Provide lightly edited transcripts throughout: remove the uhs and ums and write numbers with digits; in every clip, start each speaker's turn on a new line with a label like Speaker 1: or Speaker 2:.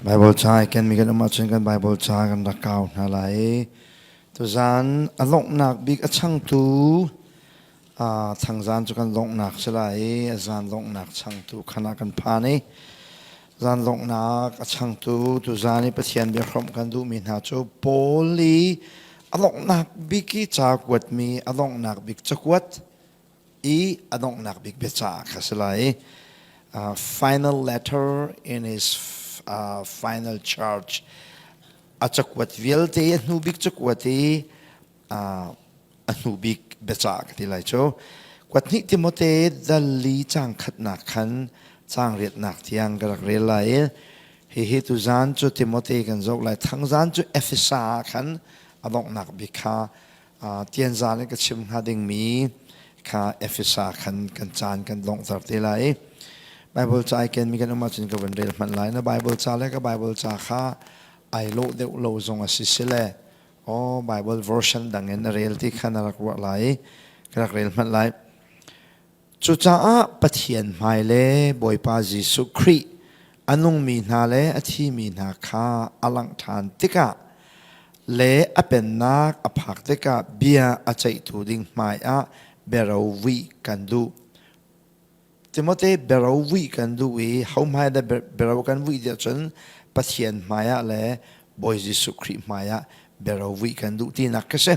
Speaker 1: Bible ca i kenmi kan um ahcun kan Bible ca kan rak kau hna lai. Tuzaan a donghnak bik a changtu thangzaan cu kan donghnak si lai i a zaan donghnak changtu khan ah kan phan i zaan donghnak a changtu tuzaan i Pathian biahrawmh kan duhmi hna cu Paul i a donghnak bik i ca kuatmi a donghnak bik cakuat i a donghnak bik biacah kha si lai i final letter in his final charge a cakuat vialte a hnu bik cakuat i a hnu bik biacah ka ti lai cu kuat hnih Timote dal li cang khatnak khan cang riatnak tiang ka rak rel lai i hihi tuzan cu Timote kan zoh lai thangzan cu Efesa ah khan a donghnak bik kha tianzan in ka chim hnga dingmi kha Efesa khan kan caan kan donghter te lai Bible ca ai kenmi kan um ahcun ka van rel hmanh lai na Bible ca le ka Bible ca kha ai lawh deuh lo zong a si sile aw Bible version dang in na rel ti kha na rak ruah lai i ka rak rel hmanh lai. Cucaah Pathian hmai le Bawipa Jesuh Khrih a nungmi hna le a thimi hna kha a langh ṭhan tikah le a pennak a phak tikah bia a ceihtu ding hmaiah biarovuih kan duh. Timote biaro vuih kan duh i ho hmai dah biaro kan vuih tiah cun Pathian hmaiah le Bawi Jesuh Khrih hmaiah biaro vuih kan duh tinak ka si.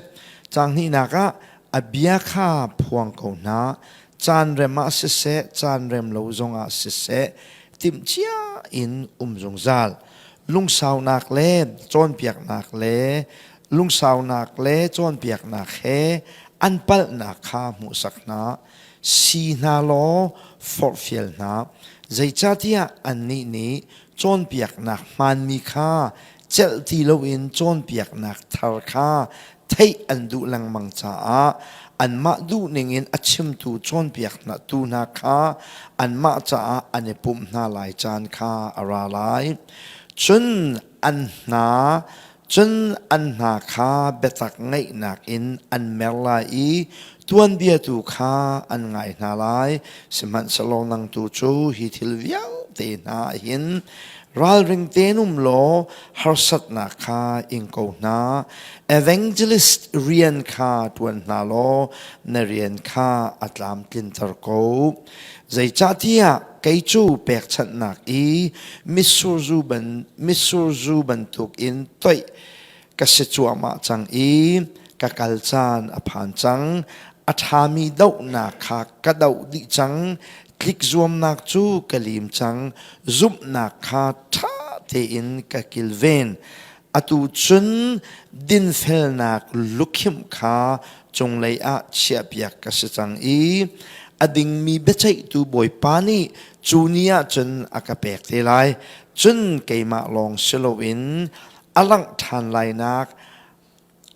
Speaker 1: Caang hnihnak ah a bia kha phuang ko hna. Caan rem ah siseh, caan rem lo zongah siseh, timhcia in um zungzal. Lungsaunak le cawnpiaknak le lungsaunak le cawnpiaknak he an palhnak kha hmuhsak hna. Si hna law forhfial hna, zeicahtiah annih nih cawnpiaknak hmaanmi kha celh ti loin cawnpiaknak thar kha theih an duh lengmang caah anmah duhning in a chimtu cawnpiaktu hna kha anmah caah an i pumh hna lai caan kha a ra lai. Cun an hna Cun an hna kha biatak ngaihnak in an mer lai i tuanbia tu kha an ngai hna lai. Sihmanhsehlaw nang tu cu hi thil vialte hna ah hin ralring tein um law harsatnak kha ing ko hna. Evangelist rian kha ṭuan hna law na rian kha a tlamtlinter ko. Zeicahtiah kei cu pekchanhnak i mitsur zu ban mitsur zu bantukin toih ka si cuahmah cang i ka kal caan a phan cang a ṭhami dohnak kha ka doh dih cang tlik zuamnak cu ka lim cang zumhnak kha ṭha tein ka kilven atu cun dinfelnak lukhimh kha cunglei ah chiahpiak ka si cang i a dingmi biaceihtu Bawipa nih cu ni ah cun a ka pek te lai. Cun keimah lawng si loin a langh ṭhan lainak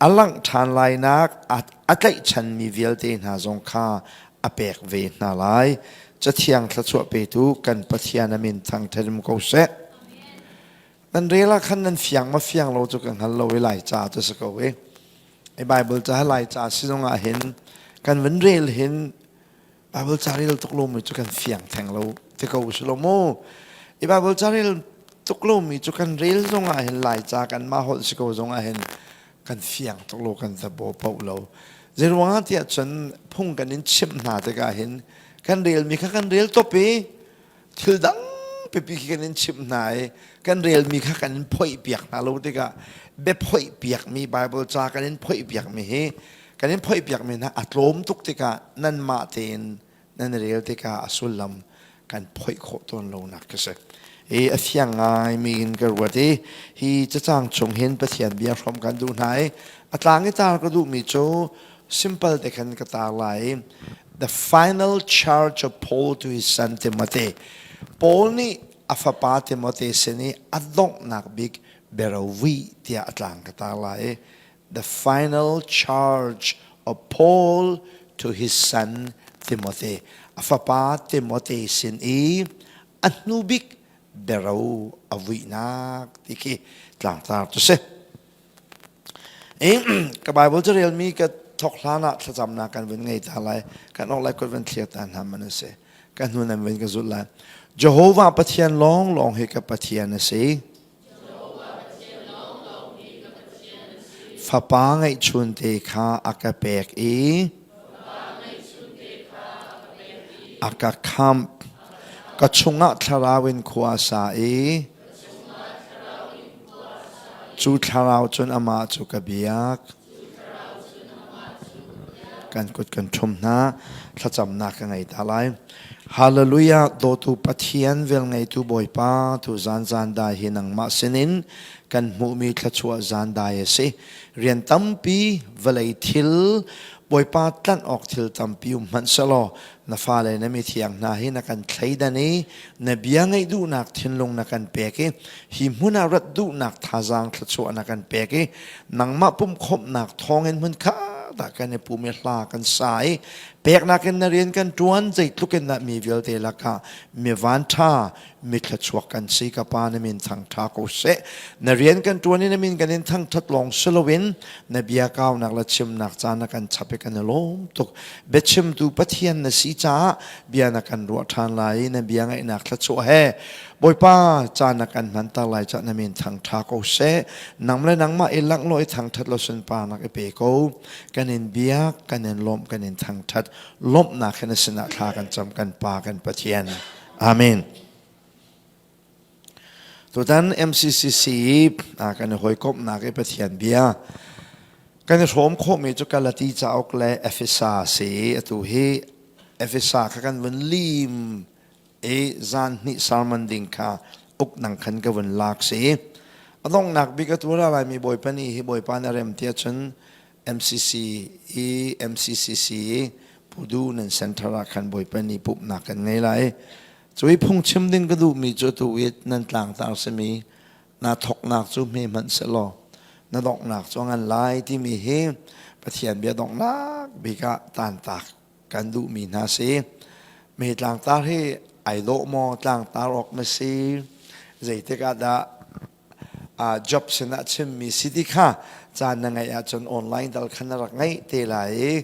Speaker 1: a langh ṭhan lainak a tlaihchanmi vialte hna zong kha a pek ve hna lai. Cathiang thluachuah petu kan Pathian a min thangṭhat um ko seh. Nan rel ah khan nan fiang ma fiang lo cu ka hngal lo i Lai ca cu si ko i. I Bible ca Lai ca si zong ah hin kan van rel hin Bible ca rel tuk lomi cu kan fiang theng lo ti ko si lo mu. I Bible ca rel tuk lomi cu kan rel zong ah hin Lai ca kan mah holh si ko zong ah hin kan fiang tuk lo kan tabo paoh lo. Zeiruang ah tiah cun phung kan in chimh hna tikah hin kan relmi kha kan rel top i thil dang pipi khi kan in chimh hna i kan relmi kha kan in phoih piak hna lo tikah biaphoih piakmi Bible ca kan in phoih piakmi hi kan in phoih piakmi hna a tlawm tuk tikah nanmah tein nan rel tikah a sullam kan phoih khawh tawn lonak ka si. I a fiang ngai mi in ka ruat i hi cacang chung hin Pathian bia hrawm kan duh hna i a tlang i tar ka duhmi cu simple te khan ka tar lai i the final charge of Paul to his son Timothy. Paul nih a fapa Timothy sin i a donghnak bik biarovuih tiah a tlang ka tar lai i the final charge of Paul to his son Timothy. A fapa Timothy sin i a hnu bik biaro a vuihnak ti khi tlangtar cu si. Ka Bible cu relmi ka thawk hlan ah thlacamnak kan vun ngei ta lai. Kan awk lai kut van thlir ta hna man a si. Ka hnu nan vun ka zulh lai. Jehovah Pathian lawnglawng hi ka Pathian a si. Fapa ngeihchunte kha a ka pek i a ka khamh. Ka chungah thlarau in khua a sa i cu thlarau cun amah cu ka biak. Kan kut kan ṭhum hna. Thlacamnak ka ngei ta lai. Hallelujah! Dawtu Pathian, velngeitu Bawipa, tu zan zan dai hi nangmah sinin kan hmuhmi thluachuah zan dai a si. Rian tampi, vawlei thil, Bawipa tlanh awk thil tampi um hmanh selaw, na fale na mithiang hna hi na kan thleidan i na bia ngaih duhnak thinlung na kan pek i hi hmun ah rat duhnak thazaang thluachuah na kan pek i nangmah pumhkhawmhnak thawngin hmun khat ah kan i pum i hla kan sa i peknak in na rian kan ṭuan zeitluk in dah mi vialte lakah mi vanṭha mi thluachuak kan si ka pa na min thangṭha ko seh na rian kan ṭuan i na min kan in thangṭhat lawng si loin na bia kaunak le chimnak caan na kan chap i kan i lawm tuk biachimtu Pathian na si caah bia na kan ruah ṭhan lai i na bia ngaihnak thluachuah he Bawipa caan na kan hmanter lai caah na min thangṭha ko seh nang le nangmah i langh law i thangṭhat law sunparnak i pe ko kan in biak kan in lawmh kan in thangṭhat lawmhnak he na sinah thla kan cam kan Pa kan Pathian Amen. Tutan MCCC kan i hawikomhnak i Pathian bia kan i hrawm khawhmi cu Galati cauk le Efesa si atu hi Efesa kha kan vun lim i zan hnih sermon ding kha uk nang khan ka vun lak si. A donghnak bik atu ra laimi Bawipa nih hi Bawipa na rem tiah cun MCC i MCCC i Pudu nan center ah khan Bawipa nih pumhnak kan ngei lai. Cu i phungchim ding ka duhmi cu tu i nan tlangtar simi na thoknak cu hme hmanh selaw na donghnak cu ngan lai timi hi Pathian bia donghnak bik ah tantak kan duhmi hna si. Me tlangtar hi ai dawh maw tlangtar awk ma si zeitik ah dah job sinah chimmi si ti kha caan na ngeih ahcun online dal khan na rak ngeih te lai i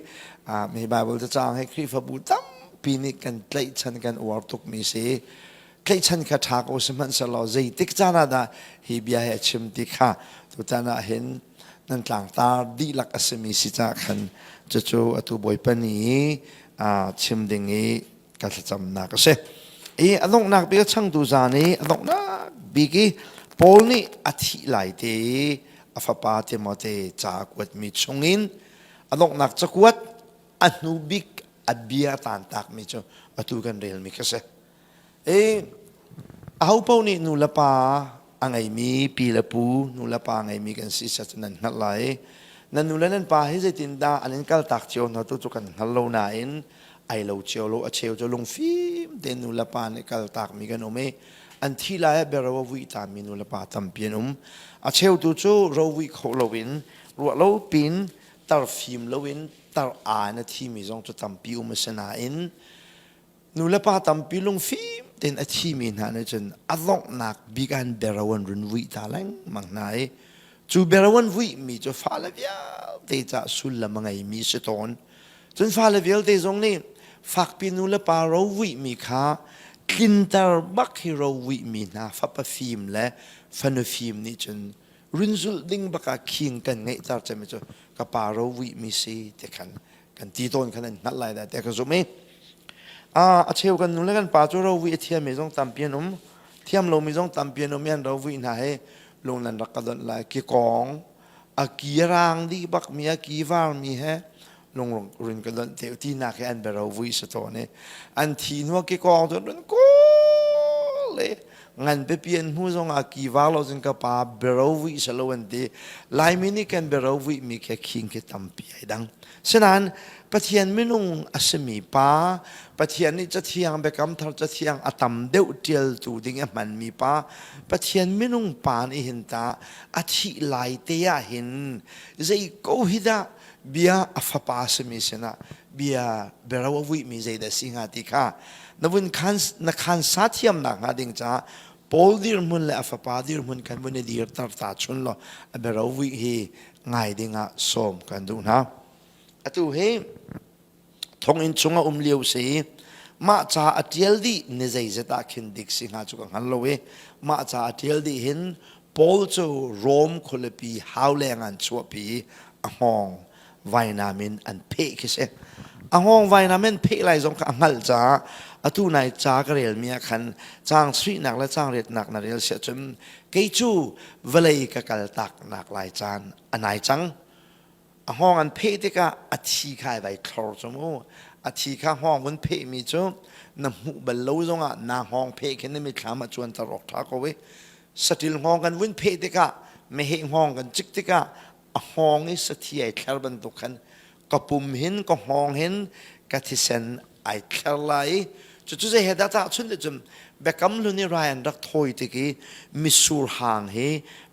Speaker 1: mi Bible cacang hi Khrihfabu tampi nih kan tlaihchan kan uar tukmi si tlaihchan kha ṭha ko sihmanhsehlaw zeitik caan ah dah hi bia hi a chim ti kha tutan ah hin nan tlangtar dihlak a simi si caah khan cucu atu Bawipa nih chim ding i ka thlacamnak a si. I a donghnak bik a changtu zan i a donghnak bik i Paul nih a thih lai te i a fapa Timote ca a kuatmi chungin a donghnak cakuat a hnu bik a bia tantakmi cu atu kan relmi kha si. I ahopaoh nih nu le pa a ngeimi pi le pu nu le pa ngeimi kan si set nan hngalh lai. Nan nu le nan pa hi zeitindah an in kaltak cio hna tu cu kan hngal lo nain ai lo cio lo a cheu cu lungfim tein nu le pa nih kaltakmi kan um i an thi lai ah biaro a vui tami nu le pa tampi an um a cheu tu cu ro vui kho loin ruah lo pin tar fim loin tar aa na thimi zong cu tampi um a si nain nu le pa tampi lungfim tein a thimi hna nih cun a donghnak bik an biaro an run vui ta lengmang hna i cu biaro an vuimi cu fale vialte ca sullam a ngeimi si tawn Cun fale vialte zong nih fakpi nu le pa rovuihmi kha tlinter bak hi rovuihmi hna fapa fim le fanu fim nih cun rinzulh ding bak ah khing kan ngeihter cemi cu ka pa rovuihmi si ti khan kan ti tawn khan an hngalh lai dah tiah ka zumh i a cheu kan nu le kan pa cu rovuih a thiammi zong tampi an um thiam lomi zong tampi an um i an rovuih hna hi lung nan rak ka donh lai kikawng a ki rang dih bak mi a ki var mi he lungrung rin ka donh te ti nak he an bero vui sa tawn i an thi hnu ki kong cun run kawl le ngan pipi an hmu zong ah ki var lo cun ka pa bero vui sa lo an ti laimi nih kan bero vui mi khe khing khi tampi ai dang Sinain Pathian minung a simi pa, Pathian nih Cathiang Biakam Thar Cathiang a tam deuh ṭialtu ding a hmanmi pa, Pathian minung pa nih hin ta a thih lai te ah hin zei ko hi dah bia a fapa simi sinah bia biaro a vuihmi zeidah si hnga ti kha na vun khan na khan sa thiamnak hnga ding caah Paul dirhmun le a fapa dirhmun kan vun i dirter ta chun law a biaro vuih hi ngai dingah sawm kan duh hna. Atu hi thonginn chung a um lio si mah ca a ṭial dih ni zeizat ah khin dik si hnga cu ka hngal lo i mah ca a ṭial dih hin Paul cu Rom khualipi hauleng an chuahpi i a hngawng vainam in an pheh khi si. A hngawng vainam in pheh lai zong kha a hngalh caah atu nai ca ka relmi ah khan caang sarihnak le caang riatnak na rel siah cun kei cu vawlei ka kal taknak lai caan a nai cang. A hngawng an pheh tikah a thi kha ai vai thlor cu mu. A thi kha hngawng vun phehmi cu na hmuh bal lo zongah na hngawng pheh khin na mitthlam ah cuanter awk ṭha ko i saṭil hngawng kan vun pheh tikah meheh hngawng kan cik tikah a hngawng i sathi ai thler bantuk khan ka pum hin ka hngawng hin ka thisen ai thler lai i cucu zei he dah tahchunh ti cun biakam hlun i rai an rak thawi tik i mitsur hang hi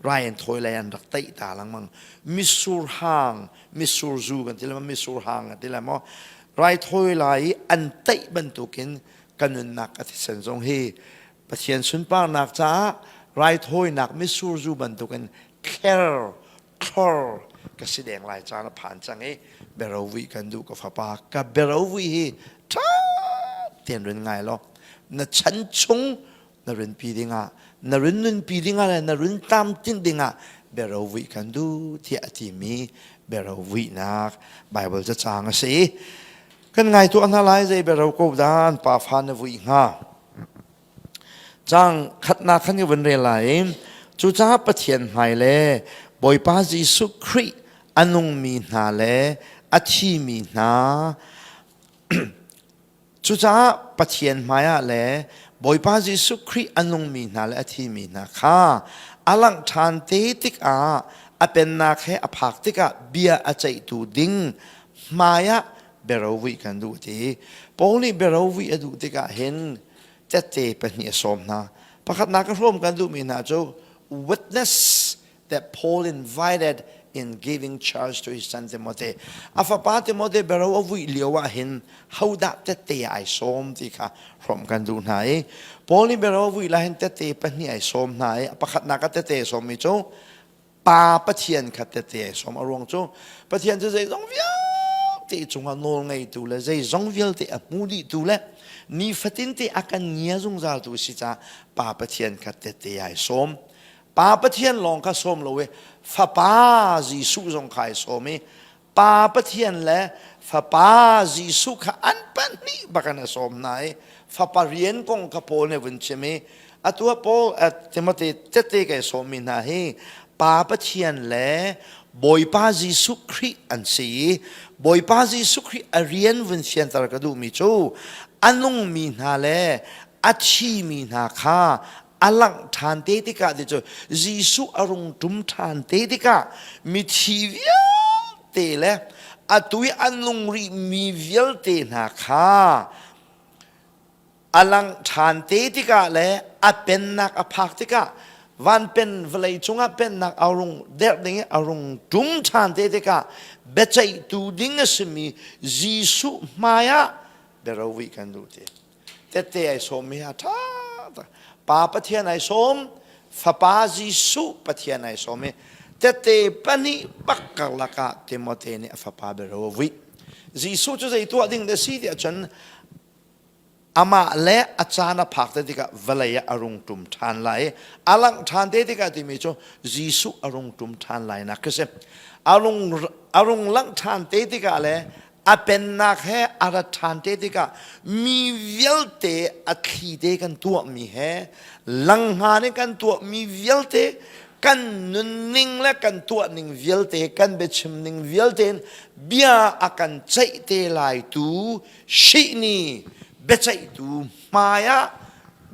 Speaker 1: rai an thawi lai an rak taih ta lengmang mitsur hang mitsur zu kan ti le mitsur hang kan ti le maw rai thawi lai i an taih bantukin ka nunnak ka thisen zong hi Pathian sunparnak caah raithawinak mitsur zu bantukin thler thlor ka si deng lai caan a phan cang i biarovui kan duh ka fapa ka biarovui hi ṭha tein run ngai law na chan chung na rinpi dingah na rin nunpi dingah le na rin tlamtlinh dingah biarovui kan duh tiah a timi biarovuihnak Bible cacang a si. Kan ngai tuah hna lai zei biaro ko dan pa fa na vui hnga. Cang khatnak khan ka vun rel lai i cucaah Pathian hmai le Bawipa Jesuh Khrih a nungmi hna le a thimi hna cucaah Pathian hmaiah le Bawipa Jesuh Khrih a nungmi hna le a thimi hna kha a langh ṭhan te tikah a pennak he a phak tikah bia a ceihtu ding hmaiah biarovui kan duh ti. Paul nih biarovui a duh tikah hin tette pahnih a sawm hna. Pakhatnak a hrawm kan duhmi hna cu witness that Paul invited in giving charge to his son Timothy. A fapa Timothy biaro a vui lio ah hin hodah tette ai sawm ti kha hrawm kan duh hna i Paul nih biaro a vui la hin tette pahnih ai sawm hna i pakhatnak a tette sawmmi cu Pa Pathian kha tete ai sawm. A ruang cu Pathian cu zeizong vialte cungah nawl ngeitu le zeizong vialte a hmu dihtu le nifatin te a kan ngia zungzaltu si caah Pa Pathian kha tete ai sawm. Pa Pathian lawng kha sawm lo i Fapa Jesuh zong kha ai sawm i Pa Pathian le Fapa Jesuh kha an pahnih bak in a sawm hna i Fapa rian kong kha Paul nih vun chim i atu ah Paul Timothy tete kai sawmmi hna hi Pa Pathian le Bawipa Jesuh Khrih an si i Bawipa Jesuh Khrih a rian vun fianter ka duhmi cu a nungmi hna le a thimi hna kha a langh ṭhan te tikah ti cu Jesuh a rung ṭum ṭhan te tikah mithi vialte le atu i a nung rihmi vialte hna kha a langh ṭhan te tikah le a pennak a phak tikah van pen vawlei cungah pennak a rung derh ding i a rung ṭum ṭhan te tikah biaceihtu ding a simi Jesuh hmaiah biarovui kan duh ti. Tette ai sawm hi a ṭha tak. Pa Pathian ai sawm, Fapa Jesuh Pathian ai sawm i tette pahnih bak karlak ah Timote nih a fapa biaro a vuih. Jesuh cu zei tuah ding dah si tiah cun amah le a caan a phak te tikah vawlei ah a rung ṭum ṭhan lai i a langh ṭhan te tikah timi cu Jesuh a rung ṭum ṭhan lai nak khi si. A rung a rung langh ṭhan te tikah le a pennak he a rat ṭhan te tikah mi vialte a thli te kan tuahmi he langhngan in kan tuahmi vialte kan nunning le kan tuahning vialte kan biachimning vialte in bia a kan ceih te lai tu shihni biaceihtu hmai ah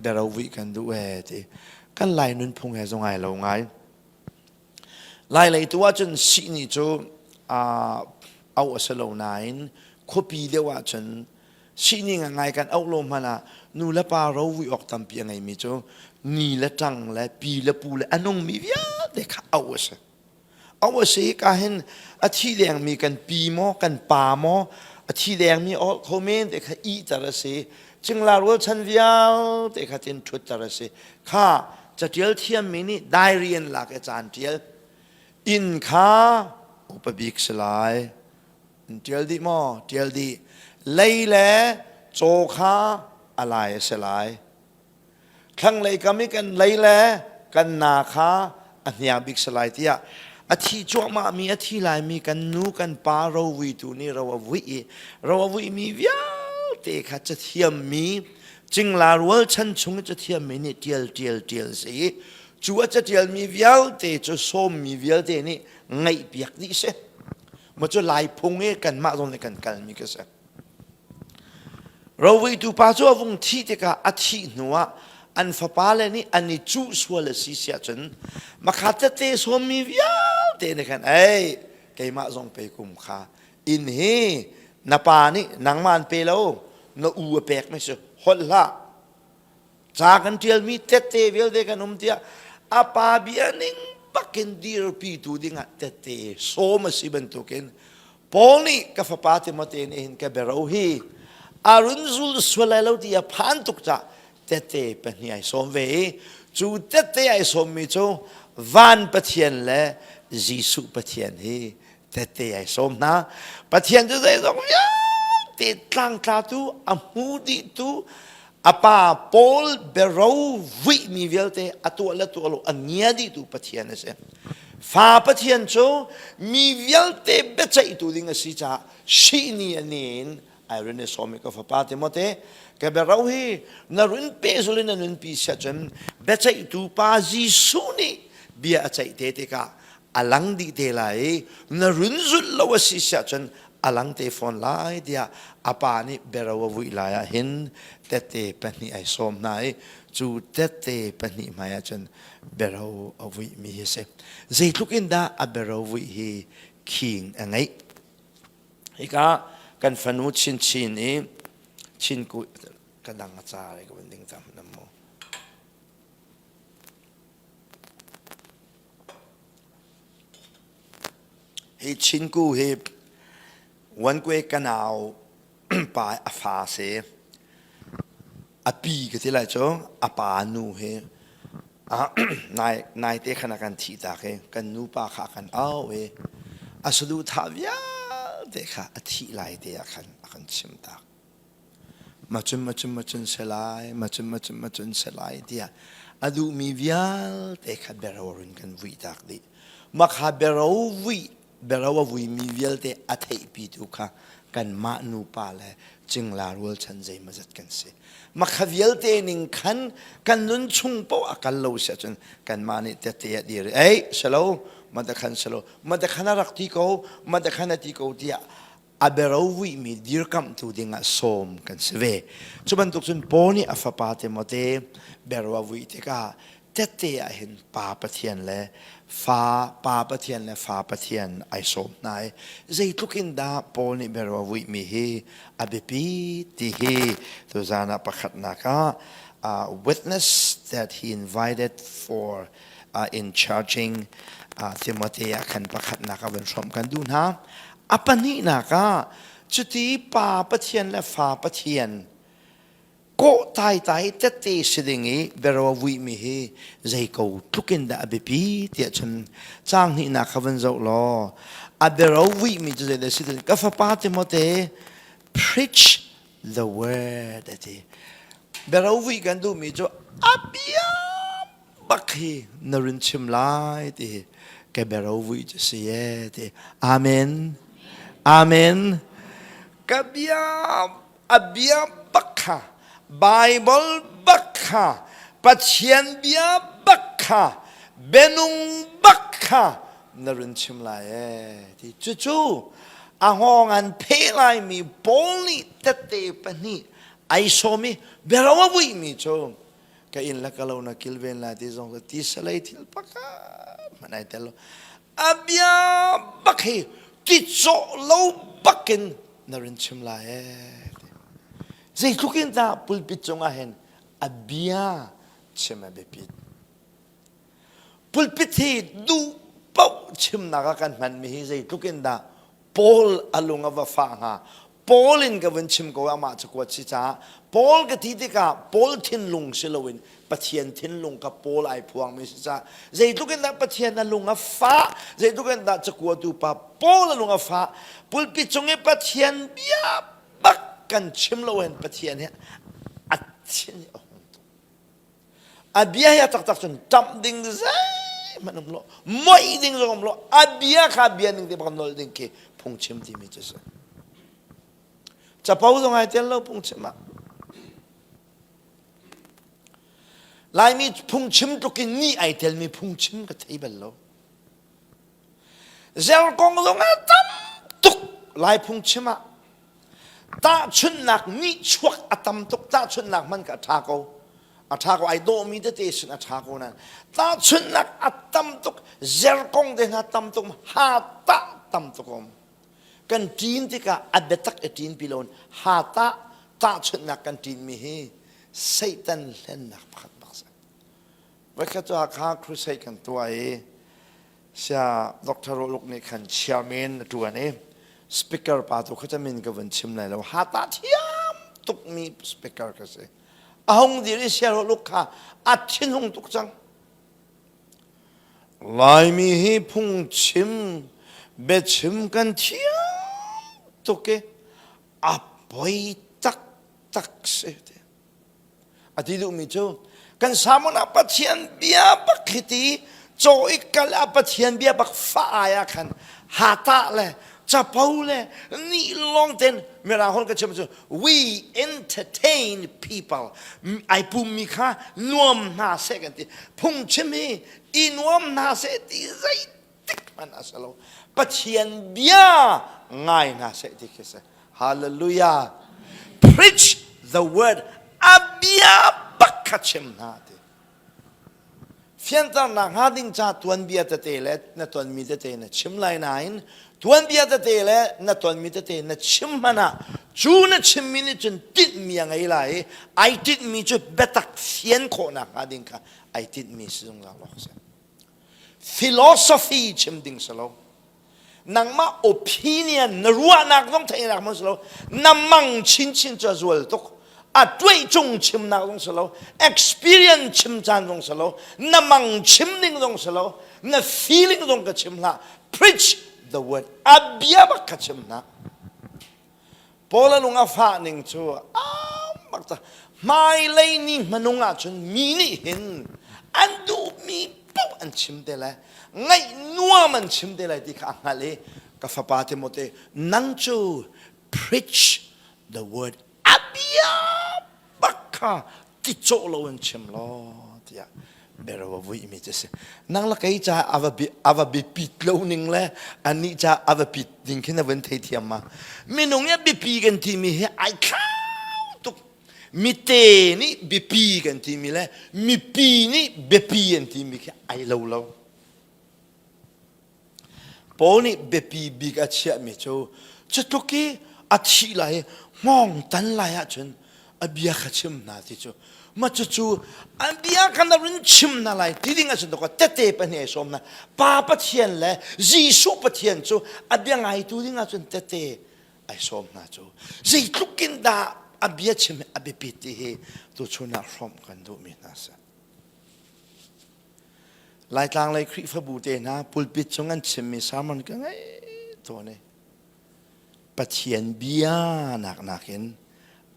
Speaker 1: biarovui kan duh ee ti kan lai nunphung he zong ai lo ngai Lailei tu ahcun sihni cu auh a si lo nain khuapi deuh ahcun sihni ngai kan auh lo hmanh ah nu le pa rovui awk tampi a ngeimi cu ni le ṭang le pi le pu le a nungmi vialte kha auh a si. Auh a si ka hin a thi dengmi kan pi maw kan pa maw a thi dengmi awlh kho men te kha ihter a si. Cingla rualchan vialte kha tin ṭhutter a si. Kha Catial thiammi nih diary an lak i caan ṭial. Inn kha upa bik si lai. In ṭial dih maw? Ṭial dih. Lei le caw kha a lai a si lai. Thlanglei kam i kan lei le kan na kha a hniang bik si lai tiah. A thi cuahmahmi a thi laimi kan nu kan pa rovuitu nih ro a vuih i ro a vuihmi vialte kha cathiammi cingla rualchan chung i cathiammi nih ṭial ṭial ṭial si i cu a caṭialmi vialte cu sawmmi vialte nih ngaihpiak dih si. Maw cu Lai phung i kanmah zong nih kan kalmi ka si. Rovuitu pa cu a vung thih tikah a thih hnuah an fapale nih an i cuh sual a si siah cun makha tete sawmmi vialte nih khan ei keimah zong pe kum kha inn hi na pa nih nangmah an pe lo na u a pek mi si holh hlah Ca kan ṭialmi tette vialte kan um tiah a pa bia ning bakin dirpitu dingah tette sawm a si bantukin Paul nih ka fapa Timote nih hin ka bero hi a run zul sual lai lo ti a phan tuk cah tette pahnih ai sawm ve i cu tette ai sawmmi cu van Pathian le Jesuh Pathian hi tette ai sawm hna. Pathian cu zeizong vialte tlangtlatu a hmu dihtu a pa Paul biaro vuihmi vialte a tuah le tuah lo a ngia dihtu Pathian a si. Fa Pathian cu mi vialte biaceihtu ding a si caah sihni a ni in ai run i sawm i ka fapa Timote ka biaro hi na run pehzul in na nunpi siah cun biaceihtu pa Jesuh nih bia a ceih te tikah a lang dih te lai i na run zulh lo a si siah cun a lang te fawn lai tiah a pa nih bero a vuih lai ah hin tette pahnih ai sawm hna i cu tette pahnih hmai ah cun bero a vuih mi hi si. Zeitluk in dah a bero vuih hi khing a ngeih. Hika kan fanu chinchin i chinku ka dang a ca ka van ding tam nam mu. Hi Chinku hi Wankwe ka nau pa a fa si. A pi ka ti lai cu a pa nu hi nai naite khan a kan thih tak i kan nupa kha a kan au i a saduhthah vialte kha a thih lai te ah khan a kan chim tak. Macun macun macun si lai, macun macun macun si lai tiah a duhmi vialte kha bero in kan vuih tak dih. Makha bero vuih, bero a vuimi vialte a theihpitu kha kanmah nupa le cingla rualchan zeimawzat kan si. Makha vialte ning khan kan nun chung paoh a kal lo si ahcun kanmah nih tette a dir i, ei, silo, madakhan silo, madakhan a rak ti ko, madakhan a ti ko tiah a biaro vuihmi dirkamhtu dingah sawm kan si ve. Cu bantuk cun Paul nih a fapa Timote biaro a vuih tikah tette ah hin Pa Pathian le Fa Pa Pathian le Fa Pathian ai sawm hna i zeitluk in dah Paul nih biaro a vuihmi hi a biapi ti hi tuzan ah pakhatnak ah uh, witness that he invited for uh, in charging uh, Timote ah khan pakhatnak a van hrawmh kan duh hna. A pahnihnak ah cuti Pa Pathian le Fa Pathian kawh taitai tette si ding i biaro a vuihmi hi zei ko tluk in dah a biapi tiah cun caang hnihnak kha van zoh law a biaro vuihmi cu zeidah si ka fapa Timote preach the word a ti biaro vuih kan duhmi cu a bia bak hi na run chim lai ti hi ka biaro vui cu si e ti amen amen ka bia a bia bak kha Bible bak kha Pathian bia bak kha benung bak kha na run chim lai e ti cucu a hngawng an pheh laimi Paul nih tette pahnih ai sawm i biaro a vuihmi cu ka inn le ka lo na kilven lai ti zong ti salei thil pakhat hmanh ai tel lo a bia bak hi ti cawh lo bakin na rin chim lai ee zeitluk in dah pulpit cungah hin a bia chim a biapit pulpit hi duh paoh chimnak ah kan hmanmi hi zeitluk in dah Paul a lung a va fah hnga Paul in ka vun chim ko amah cakuat si caah Paul ka ti tikah Paul thinlung si loin Pathian thinlung ka Paul ai phuangmi si caah zeitluk in dah Pathian a lung a fah zeitluk in dah cakuatu pa Paul a lung a fah pulpit cung i Pathian bia bak kan chim lo hin Pathian hi a thin a hung tuk a bia hi a taktak cun ṭamh ding zei. Zeihmanh um lo. Moih ding zong um lo. A bia kha bia ning te bak nolh ding khi phungchim timi cu si. Capo zong ai tel lo phungchim ah. Laimi phungchim tluk in ni ai telmi phungchim ka thei bal lo. Zer kong zong ah tam tuk Lai phungchim ah tahchunhnak nihchuak a tam tuk tahchunhnak hman ka a ṭha ko a ṭha ko ai dawhmi tete sin a ṭha ko nain tahchunhnak a tam tuk zer kong te hna tam tuk ha tah tam tuk um kan ṭin tikah a biatak i ṭin pi loin ha tah tahchunhnak kan ṭinmi hi Satan hlennak pakhat bak si. Voikhat cu Hakha crusade kan tuah i sia Dr. Roluk nih khan chairman a ṭuan i speaker pa tu kha min ka vun chim lai lo ha tah thiam tukmi speaker ka si. A hung dir i sia Roluk kha a thinhung tuk cang. Laimi hi phungchim biachim kan thiam tuk i a poi taktak si ti. A ti duhmi cu kan sermon ah Pathian bia bak hi ti caw i kal ah Pathian bia bak fa ai ah khan hata le capo le nih lawng ten mirang holh ka chim cu we entertain people ai pummi kha nuam hna seh kan ti phungchim hi i nuam hna seh ti zeitik hmanh a si lo Pathian bia ngai hna seh ti khi si hallelujah preach the word a bia bak kha chim hna ti Fianternak hnga ding ca tuanbia tete le na tonmi tete na chim lai nain tuanbia tete le na tonmi tete na chim hmanh ah cu na chimmi nih cun tinhmi a ngei lai i ai tinhmi cu biatak fian khawhnak hnga ding kha ai tinhmi si zungzal awk a si. Philosophy chim ding si lo. Nangmah opinion na ruahnak zong theihnak hmang si lo na mang chinchin cu a zual tuk a tuai cung chimnak zong si lo experience chim caan zong si lo na mang chim ding zong si lo na feeling zong ka chim hlah preach the word a bia bak ka chim hna Paul a lung a fah ning cu am bak ta hmailei ni hmanung ahcun mi nih hin an duhmi paoh an chim te lai ngaih nuam an chim te lai ti kha a hngalh i ka fapa Timote nang cu preach the word a bia bak kha ti cawh lo in chim law tiah bero a vuimi cu si nang la kei ca ava ava biapit lo ning le anih ca ava pit ding khin a van theithiam ma minung i biapi kan timi hi ai thlau tuk mite nih biapi kan timi le mipi nih biapi an timi khi ai lo lo Paul nih biapi bik a chiahmi cu cutluk i a thih lai i hngawng tan lai ahcun a bia kha chim hna ti cu ma cucu a bia kha na run chim hna lai ti ding ahcun dawkaw tete pahnih ai sawm hna Pa Pathian le Jesuh Pathian cu a bia ngaitu ding ahcun tete ai sawm hna cu zeitluk in dah a bia chim hi a biapit ti hi tuchun ah hrawmh kan duhmi hna si. Laitlang lei Khrihfabu te hna pulpit cung an chimmi sermon ka ngei tawn i Pathian bia nak nakin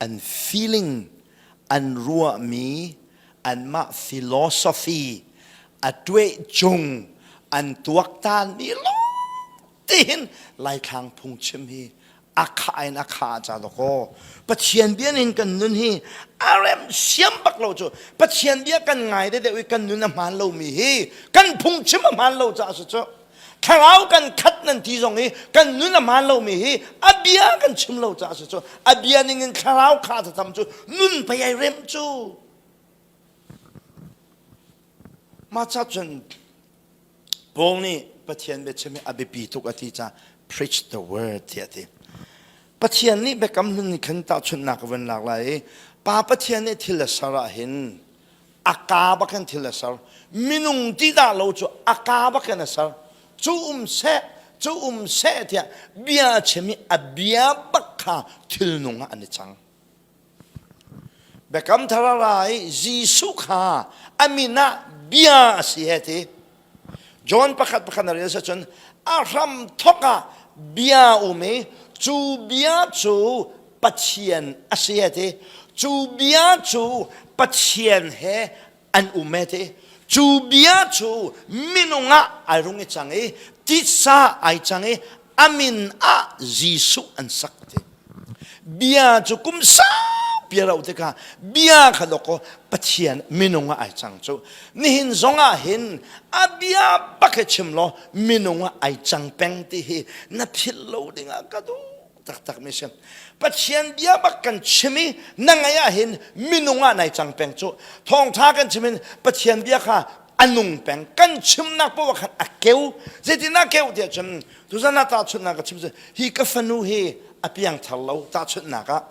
Speaker 1: an feeling an ruahmi anmah philosophy a tueh cung an tuaktanmi lawng tihin Laithlang phungchim hi a khah in a khah ca dawkaw Pathian bia nin kan nun hi a rem siam bak lo cu Pathian bia kan ngai deuh i kan nun a hmaan lomi hi kan phungchim a hmaan lo caah si cu thlarau kan khat nan ti zong i kan nun a hmaan lomi hi a bia kan chim lo caah si cu a bia ning in thlarau kha tam cu nun pei ai rem cu mah ca cun Paul nih Pathian biachim hi a biapi tuk a ti caah preach the word tiah a ti. Pathian nih biakam hlun nih khan tahchunhnak a vun lak lai i Pa Pathian nih thil a ser ah hin a kaa bak in thil a ser. Minung ti dah lo cu a kaa bak in a ser. Cu um seh, cu um seh tiah bia a chim i a bia bak kha thilnung ah an i cang. Biakam thar a ra i Jesuh kha a min ah bia a si he ti. John pakhat pakhat na rel cun a hram thok ah bia um i cu bia cu Pathian a si he ti. Cu bia cu Pathian he an um he ti. Cu bia cu minung ah ai rung i cang i titsa ai cang i a min ah Jesuh an sak ti. Bia cu kum saupi a rauh tikah bia kha dawkaw Pathian minung ah ai cang cu. Nihin zong ah hin a bia bak hi chim law minung ah ai cang peng ti hi na philh lo dingah ka duh taktak mi si. Pathian bia bak kan chim i na ngai ah hin minung ah nai cang peng cu. Thawngtha kan chim in Pathian bia kha a nung peng. Kan chimnak paoh khan a keu. Zeitin a keu tiah cun tuzan ah tahchunhnak ka chim hi ka fanu hi a piangthar lo tahchunhnak ah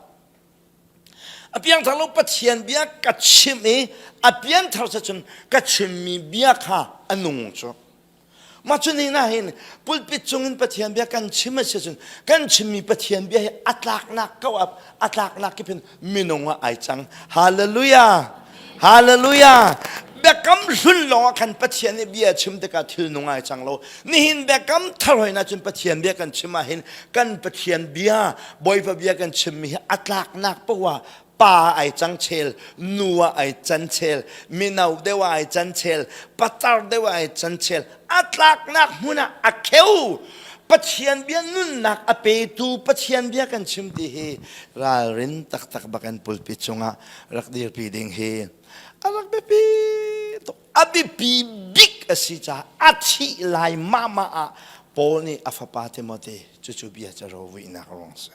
Speaker 1: a piangthar lo Pathian bia ka chim i a pianthar cun ka chimmi bia kha a nung cu. Mah cu ni na hin pulpit cungin Pathian bia kan chim a si cun kan chimmi Pathian bia hi a tlaknak ko a tlaknak kip hin minung ah ai cang. Hallelujah! Hallelujah! Biakam hlun lawng ah khan Pathian nih bia chim tikah thil nung ai cang lo. Nihin biakam thar hoi na cun Pathian bia kan chim ah hin kan Pathian bia Bawipa bia kan chimmi hi a tlaknak poah ah pa ai cang chel nu ah ai can chel mino deuh ah ai can chel patar deuh ah ai can chel a tlaknak hmun ah a kheu Pathian bia nunnak a petu Pathian bia kan chim ti hi ralrin taktak bak an pulpit cungah rak dirpi ding hi a rak biapi tuk a biapi bik a si caah a thih lai mama ah Paul nih a fapa Timote cucu bia ca rovuihnak ruang si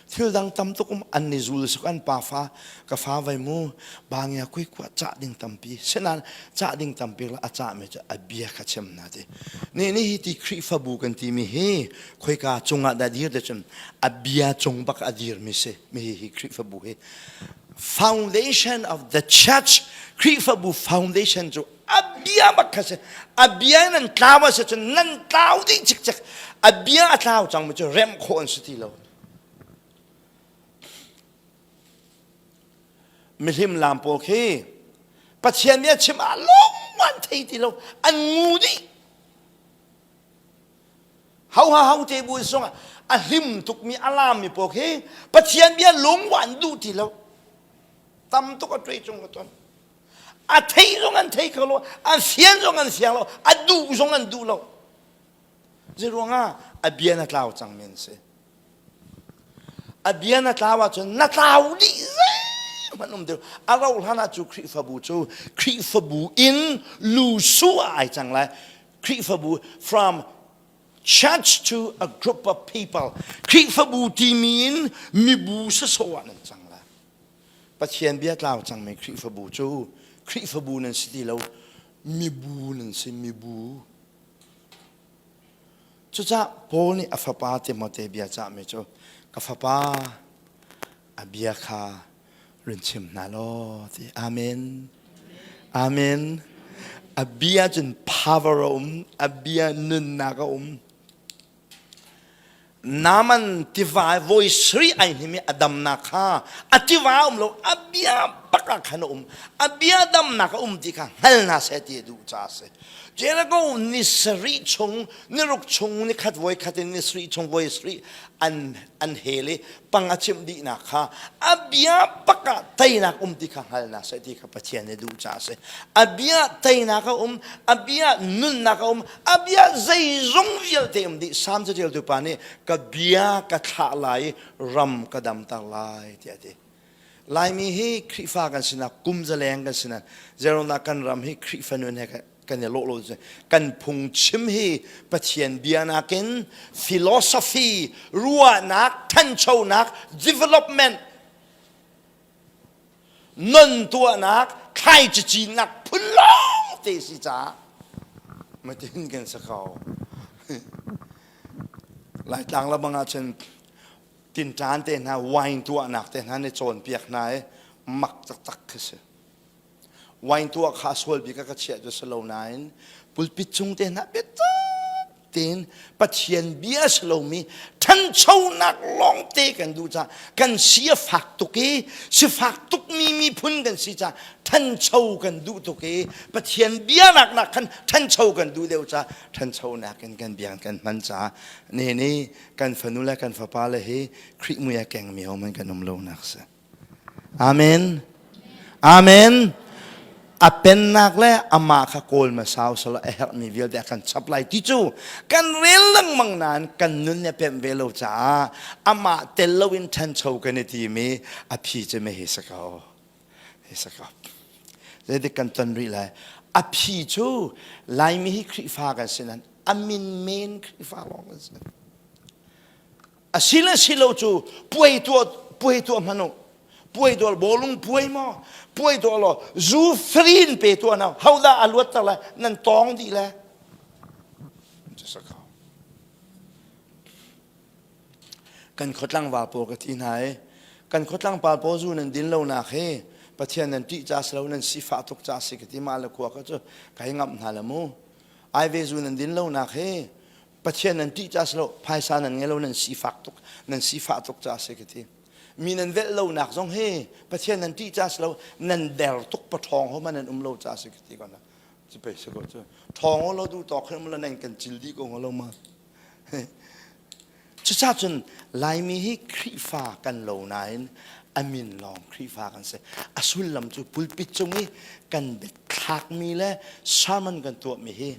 Speaker 1: Thil dang tam tuk um an ni zul suk an pa fa ka fa vai mu bangia kui kwa cah ding tampi senan cah ding tampi la a cah mi cu a bia kha chem na ti ni ni hi ti Khrihfabu kan ti mi hi khoika cungah dah dir te cun a bia cung bak a dir mi si mi hi hi Khrihfabu hi foundation of the church Khrihfabu foundation cu a bia bak kha si a bia nan tlau a si cun nan tlau dih cikcek a bia a tlau cang mi cu remh khawh an si ti lo mihlim lam pawl khi Pathian bia chim ah lawng an thei ti lo an ngu dih ho ha ho te bu song a hlim tuk mi a lam mi pawl khi Pathian bia lung wan duh ti lo tam tuk a tuai cung ka ton A thei zong an thei kho lo, a fian zong an fiang lo, a duh zong an duh lo. Zeiruangah a bia na tlau cang men si. A bia na tlau ahcun na tlau dih zeihmanh um deuh. A rauh hlan ah cu Khrihfabu cu Khrihfabu in lusu ah ai cang lai. Khrihfabu from church to a group of people. Khrihfabu timi in mibu sasawh ah nan cang lai. Pathian bia tlau cangmi Khrihfabu cu Khrihfabu nan si ti lo, mibu nan si, mibu. Cucah Paul nih a fapa Timote bia cahmi cu ka fapa a bia kha run chim hna law ti amen amen a bia cun power a um a bia nunnak a um Naaman tiva voi sarih ai hnim i a damnak kha a tiva um lo a bia bak ah khan a um a bia damnak a um ti kha hngal hna seh ti a duh caah a si Jericho ni sarih chung ni ruk chung ni khat voi khat in ni sarih chung voi sarih an an hel i pang a chimh dihnak kha a bia bak ah teinak um ti kha hngal hna seh ti kha Pathian nih duh caah a si a bia teinak a um a bia nunnak a um a bia zeizong vialte um dih Salm caṭialtu pa nih ka bia ka thlah lai i ram ka damter lai tiah a ti Laimi hi Khrihfa kan sinak kum zaleng kan sinak zeirona kan ram hi Khrihfa nun he kan i lawh lo kan phungchim hi Pathian bia nakin philosophy ruahnak thanchonak development non tuahnak thlaici cinnak phun lawng te si caah matin kan sa ko Laitlang le bang ahcun tinṭan te hna wine tuahnak te hna ni cawnpiak hna i mak taktak khi si Wine tuah kha a sual bik ah ka chiah cu si lo nain pulpit cung te hna biatak tein Pathian bia si lomi ṭhanchonak lawngte kan duh caah kan si a fak tuk i sifak tukmi miphun kan si caah ṭhancho kan duh tuk i Pathian bia nak khan ṭhancho kan duh deuh caah ṭhanchonak in kan bia kan hman caah ne nih kan fanu le kan fapa le hi Khrih mui a kengmi hohmanh kan um lonak si. Amen. Amen. A pennak le amah kha kawl hmasa u selaw a herhmi vialte a kan chap lai ti cu kan rel lengmang nain kan nun nih a pemh ve lo caah amah tel loin ṭhancho kan i timi a phi cu mei si ko. Hi si ko. Zeitik kan ton rih lai. A phi cu Laimi hi Khrihfa kan si nain a min men Khrihfa lawng kan si. A si le si lo cu puai tuah puai tuah hmanh u. Puai tuah bawlung puai maw? Puai tuah law zu free in pe tuah na hodah a luat ter lai nan tawng dih le. Kan khuatlang va pawl ka ti hna i kan khuatlang pa pawl zu nan din lonak hi Pathian nan ṭih ca si lo nan sifah tuk ca si ka ti mah le khua ka cu kai ngamh hna le mu. Ai ve zu nan din lonak hi Pathian nan ṭih ca si lo phaisa nan ngei lo nan sifak tuk nan sifah tuk ca si ka ti mi nan velh lonak zong hi Pathian nan ṭih ca si lo nan der tuk paṭhawng ho ma nan um lo ca si ka ti ko na cu pei si ko cu ṭhawng lo du tawk hin lo nan kan cil dih ko lo ma cuca cun Laimi hi Khrihfa kan lo nain a min lawng Khrihfa kan si a sullam cu pulpit cung i kan biathlakmi le sermon kan tuahmi hi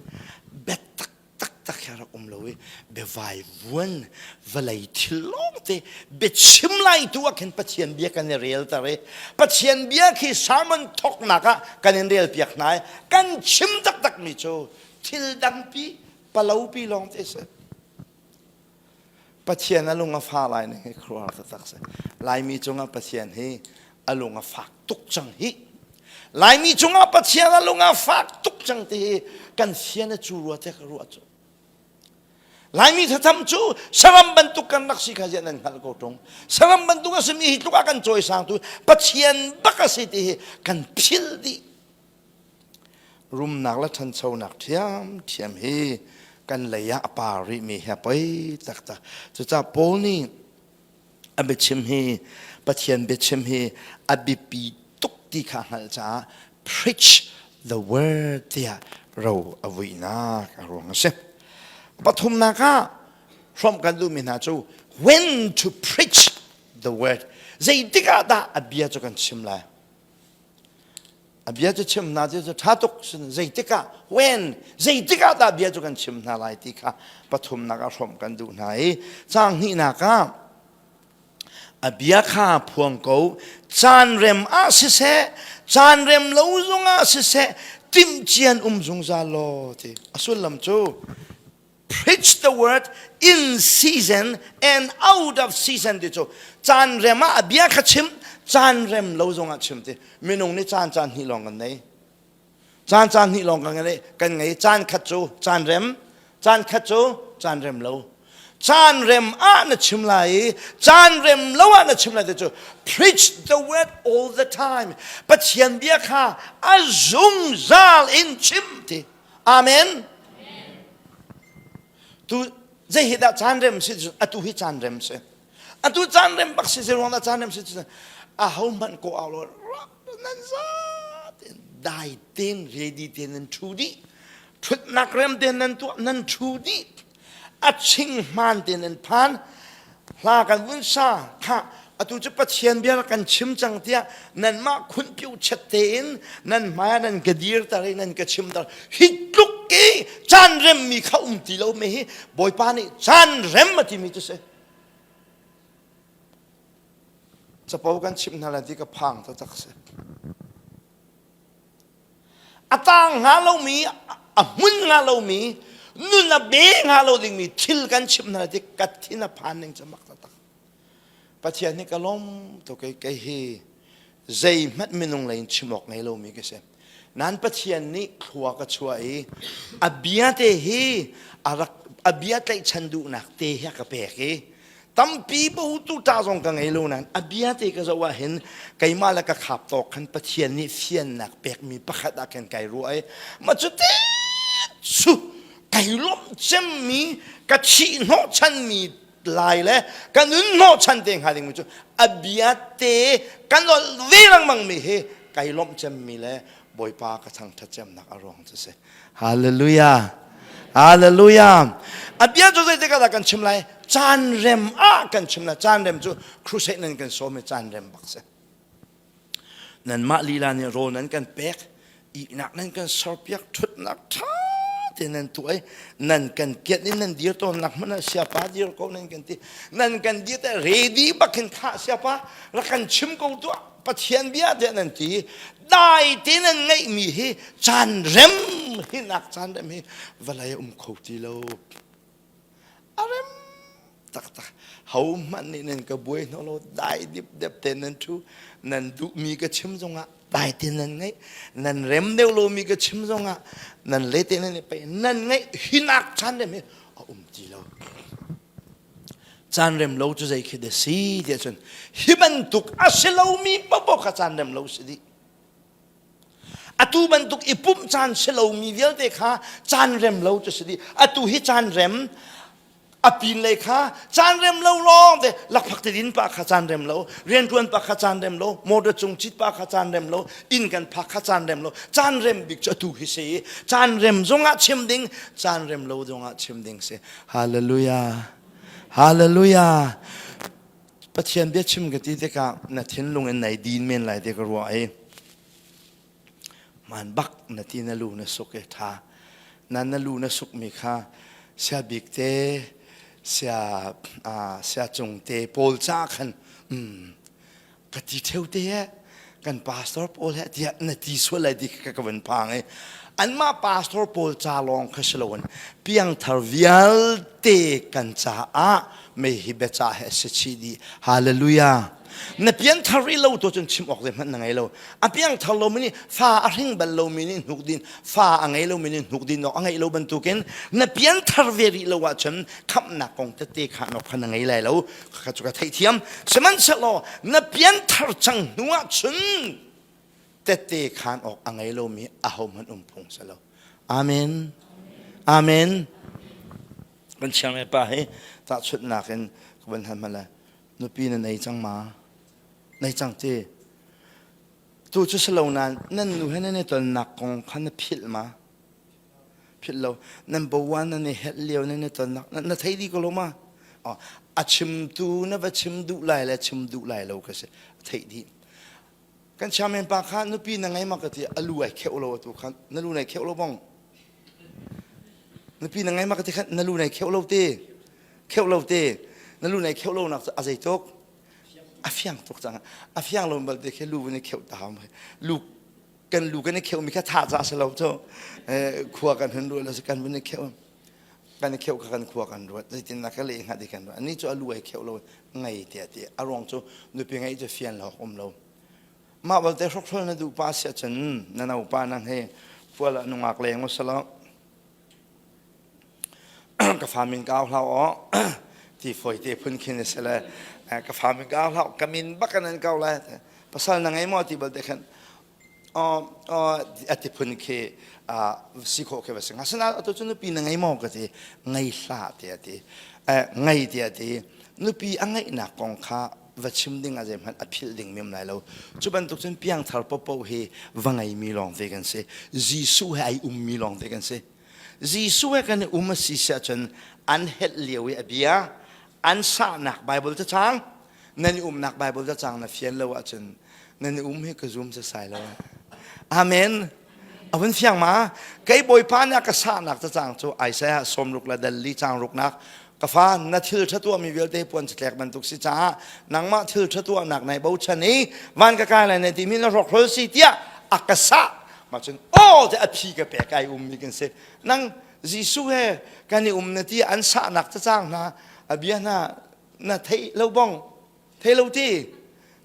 Speaker 1: biatak taktak hi a rak um lo i biavai vuan vawlei thil lawngte biachim lai tu ah khin Pathian bia kan i relter i Pathian bia khi sermon thawknak ah kan in rel piak hna i kan chim taktak mi cu thil dangpi palopi lawngte si Pathian a lung a fa lai ning hi khuaruahhar taktak si. Laimi cungah Pathian hi a lung a fak tuk cang hi. Laimi cungah Pathian a lung a fak tuk cang ti hi kan fian a cu rua te ka ruah cu. Laimi thatham cu saram bantuk kan rak si kha ziah nan hngalh ko ṭung. Saram bantuk a simi hi tluk ah kan cawisangtu Pathian bak a si ti hi kan philh dih. Rumnak le ṭhanchonak ṭhiamṭhiam hi kan lei ah a par rihmi hi a poi taktak. Cucaah Paul nih a biachim hi Pathian biachim hi a biapi tuk ti kha a hngalh caah preach the word tiah ro a vuihnak a ruang a si. Pathumnak ah hrawmh kan duhmi hna cu when to preach the word zeitik ah dah a bia cu kan chim lai A bia cu chim hna cu ṭha tuk zeitik ah when zeitik ah dah bia cu kan chim hna lai ti kha pathumnak ah hrawmh kan duh hna i caang hnihnak ah a bia kha phuang ko caan rem ah siseh caan rem lo zongah siseh timhcian um zungzal law ti a sullam cu preach the word in season and out of season ti cu caan rem ah a bia kha chim caan rem lo zong ah chim ti minung nih caan caan hnih lawng kan nei caan caan hnih lawng kan ngei kan ngei caan khat cu caan rem caan khat cu caan rem lo caan rem ah na chim lai i caan rem lo ah na chim lai ti cu preach the word all the time pathian bia kha a zungzal in chim ti Amen. Tu zei hi dah caan rem si atu hi caan rem si. Atu caan rem bak si zei ruang dah caan rem si a ho hmanh ko au lo nan za ten dai ten ready ten nan thu dih thutnak rem ten nan tuah nan thu dih a ching hmaan te nan phan hla kan vun sa kha atu cu Pathian bia kan chim cang tiah nanmah khunpiu chet tein nan hmai ah nan ka dir tar i nan ka chim tar hi tluk i caan remmi kha um ti lo mi hi Bawipa nih caan rem a timi cu si capo kan chimh hna lai ti ka phang taktak si A tang hnga lomi, a hmun hnga lomi, nun a be hnga lo dingmi thil kan chimh hna ti ka thin a phan ning cu mak taktak. Pathian nih ka lawm tuk i kei hi zeihmanh minung lei in chim awk ngei lomi ka si. Nan Pathian nih thlua ka chuah i a bia te hi a rak a bia tlaihchan duhnak te hi a ka pek i Tampi botu ṭa zong ka ngei lo nain a bia te ka zoh ah hin keimah le ka khap tawk khan Pathian nih fiannak pekmi pakhat ah khan kai ruah i mah cu te cu kai lawmh cemmi ka thih hnawhchanmi lai le ka nun hnawhchan te hnga dingmi cu a bia te ka nolh ve lengmang mi hi kai lawmh cemmi le Bawipa ka thangṭhat cemnak a ruang cu si. Hallelujah. Hallelujah. A bia cu zeitik ah dah kan chim lai? Caan rem ah kan chim lai. Caan rem cu crusade nan kan sawm i caan rem bak si. Nanmah lila nih rawl nan kan pek. Ihnak nan kan serpiak ṭhutnak ṭha te nan tuah i nan kan kianh in nan dir tawnnak hmanh ah siapa dir ko nan kan ti. Nan kan dir te ready bak hin khah siapa rak kan chim ko tuah Pathian bia tiah nan ti. Dai te nan ngeihmi hi caan rem hinak caan rem hi vawlei um kho ti lo. A rem taktak. Hohmanh nih nan ka buai hna lo dai dipdep te nan ṭhu nan duhmi ka chim zongah dai te nan ngaih nan rem deuh lomi ka chim zongah nan le te nan i pe nan ngaih hinak caan rem hi a um ti lo. Caan rem lo cu zei khi dah si tiah cun hi bantuk a si lomi paohpaoh kha caan rem lo si dih. Atu bantuk i pumh caan si lomi vialte kha caan rem lo cu si dih. Atu hi caan rem a pinlei kha caan rem lo lawng te lakphak te din pa kha caan rem lo riantuan pa kha caan rem lo motor cung cit pa kha caan rem lo inn kan phak kha caan rem lo caan rem bik cu atu hi si caan rem zongah chim ding caan rem lo zongah chim ding si hallelujah hallelujah Pathian bia chim ka ti tikah na thinlung in nai din men lai te ka ruah i man bak na ti na lu na suk i tha na na lu na suk mi kha sia bik te sia sia cung te pawl ca khan um ka ti theu te he kan pastor pawl he tiah na ti sual lai ti ka ka van phang i anmah pastor pawl ca lawng kha si loin piangthar vialte kan caah mei hi biacah he a si chih dih hallelujah na pianthar rih lo to cun chim awk zeihmanh na ngei lo a piangthar lomi nih fa a hring bal lomi nih hnuk din fa a ngei lomi nih hnuk din awk a ngeih lo bantukin na pianthar ve rih lo ahcun khamhnak kong tete khan awk kha na ngei lai lo kha cu ka theihthiam sihmanhsehlaw na pianthar cang hnu ahcun tete khan awk a ngei lomi ahohmanh um phung si lo amen amen kan chiang pa hi tahchunhnak in ka van hal hmanh nupi na nei cang ma nei cang ti tu cu si lo nain nan nu he nan i tonnak kong kha na philh ma philh lo nan bowan nan i helh lio nan i tonnak na thei dih ko lo ma a chimtu na va chim duh lai le chim duh lai lo ka si theih dih kan chairman pa kha nupi na ngei ma ka ti a lu ai kheuh lo atu khan na lu nai kheuh lo bong nupi na ngei ma ka ti khan na lu nai kheuh lo te kheuh lo te na lu nai kheuh lo nak a zei tuk a fiang tuk cang a fiang lo bal te khi lu vun i kheuh ta lu kan lu kan i kheuh mi kha tha ca si lo cu khua kan hun ruat lo kan vun i kheuh kan i kheuh kha kan khua kan ruat zeitin na ka leh hnga ti kan ruat ani cu a lu ai kheuh lo ngei tiah ti a ruang cu nupi ngei cu fian lo um lo mah balte hrokhrol na duh pa sia cun na no pa nang he fual ah nungak leng usalo ka fa min ka au hlau aw ti foi te phun khin a si le ka fa min ka au hlau ka min bak an kau lai pasal na ngei maw ti balte khan a ti phun khi si khawh khi va si asinain atu cu nupi na ngei maw ka ti ngei hlah tiah ti ngei tiah ti nupi a ngeihnak kong kha va chim ding ah zeihmanh a philh ding mem lai lo cu bantuk cun piangthar popo hi va ngeimi lawng te kan si Jesuh he ai ummi lawng te kan si Jesuh he kan i um a si siah cun an helh lio i a bia an sahnak Bible cacang nan i umnak Bible cacang na fian lo ahcun nan i um hi ka zum sasai lo amen a vun fiang ma kei bawipa nih a ka sahnak cacang cu Isaiah sawmruk le dal li cang ruknak ka fa na thil ṭha tuahmi vialte puan catlek bantuk si caah nangmah thil ṭha tuahnak nai bochan i van ka kai lai na timi na hrokhrol si tiah a ka sah mah cun aw te a phi ka pek ai ummi kan si nang Jesuh he kan i um na ti an sahnak cacang hna a bia hna na theih lo bong thei lo ti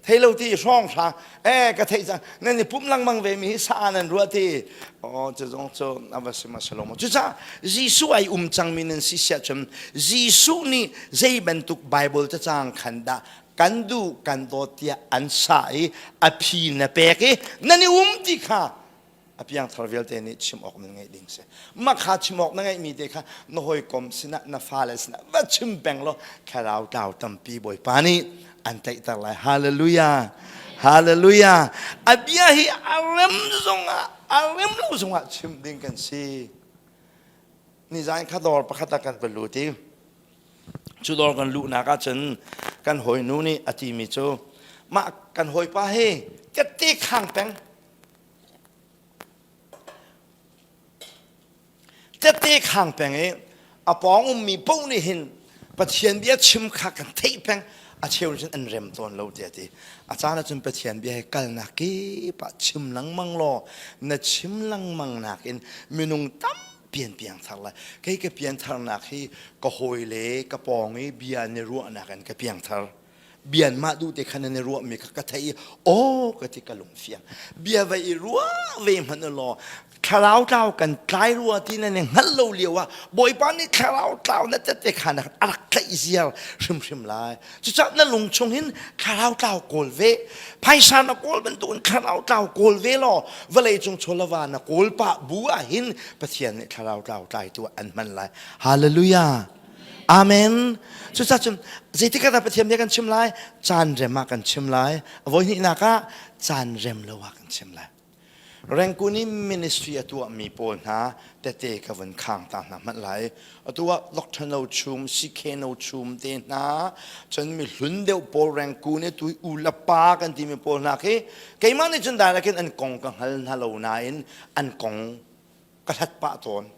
Speaker 1: thei lo ti hrawng hra eh ka theih cang nan i pum lengmang ve mi hi sa nan ruah ti oh cu zong cu a va si ma salo mo cucaah Jesuh ai um cang mi nan si siah cun Jesuh nih zei bantuk Bible cacang khan dah kan duh kan dawt tiah an sa i a phi na pek i nan i um ti kha a piangthar vialte nih chim awk nan ngeih ding si mah kha chim awk na ngeihmi te kha na hawikom sinah na fale sinah va chim peng law thlarau tlau tampi bawipa nih an tlaihter lai hallelujah hallelujah a bia hi a rem zongah a rem lo zongah chim ding kan si nizan kha dawr pakhat ah kan va lut i cu dawr kan luhnak ahcun kan hawinu nih a timi cu mah kan hawipa hi ka te khang peng. Tette khang peng i a pawng ummi paoh nih hin Pathian bia chim kha kan theih peng a cheu cun an rem tawn lo tiah ti. A caan ahcun Pathian bia hi kalnak kip ah chim lengmang law na chim lengmang nakin minung tampi an piangthar lai. Kei ka piantharnak hi ka hawile ka pawng i bia an i ruahnak in ka piangthar. Bia mah duh te khan an i ruahmi kha ka theih i aw ka ti ka lungfiang. Bia va i ruah ve hmanh u law thlarau tlau kan tlai rua ti nan i hngalh lo lio ah Bawipa nih thlarau tlau na tette kha na a rak tlaih ziar hrimhrim lai. Cucaah na lung chung hin thlarau tlau kawl ve. Phaisa na kawl bantukin thlarau tlau kawl ve law vawlei cung chawlava na kawl pah bu ah hin Pathian nih thlarau tlau tlaitu ah an hman lai. Hallelujah. Amen. Cucaah cun zeitik ah dah Pathian bia kan chim lai? Caan rem ah kan chim lai. A voihnihnak ah caan rem lo ah kan chim lai. Rengkuni ministry a tuahmi pawl hna tete ka vun khang ta hna hmanh lai. Atu ah Dr. No Chum, CK No Chum te hna, cun mi hlun deuh pawl Rengkun i tu u la pa kan timi pawl hna khi keimah nih cun direct in an kong ka hngal hna lo nain an kong ka hlat pah tawn.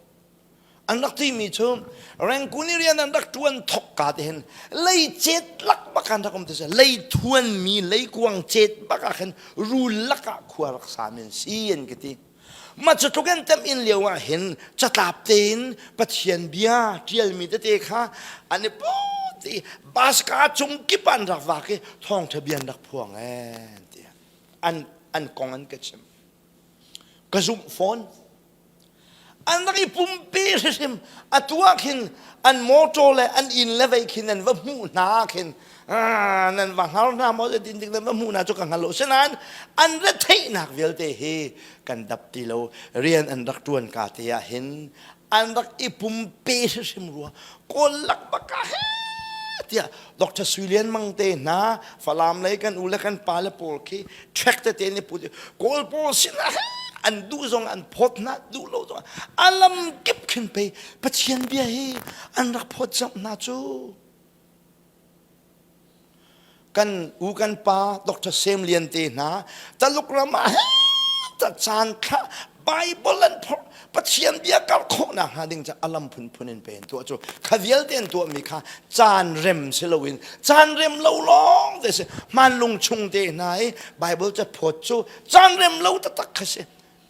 Speaker 1: An rak timi cu Rengkun i rian an rak ṭuan thok ka te hin lei cet lak bak an rak um ti si lei thuan mi leikuang cet bak ah khin rul lakah khua rak sa men si an ka ti. Mah cu tluk in tem in lio ah hin catlap tein Pathian bia ṭialmi tete kha an i put i baska cung kip an rak vak i thawngṭha bia an rak phuang en ti an an kong an ka chim. Ka zumh fawn. An rak i pumpi hrimhrim. Atu ah khin an motor le an inn le vei khin nan va hmuh hna ah khin nan va hngar hna maw din ding nan va hmuh hna cu ka hngal lo. Sinain an retheihnak vialte hi kan dap ti lo. Rian an rak ṭuan ka te ah hin an rak i pumpe hrimhrim rua. Kawl lak bak ah he tiah Dr. Sui Lian Mang te hna Falam lei kan u le kan pa le pawl khi track tete nih put Kawl pawl sinah an duh zong an phawt hna duh lo zong a lam kip khin pei Pathian bia hi an rak phawt zamh hna cu kan u kan pa Dr. Sem Lian te hna Taluk ram ah ta caan thla Bible an phorh Pathian bia kar khawhnak hnga ding ca alam phunphun in pen tuah cu kha vialte an tuahmi kha caan rem si loin caan rem lo lawng te si hmanlung chung te hna i Bible ca phawt cu caan rem lo taktak kha si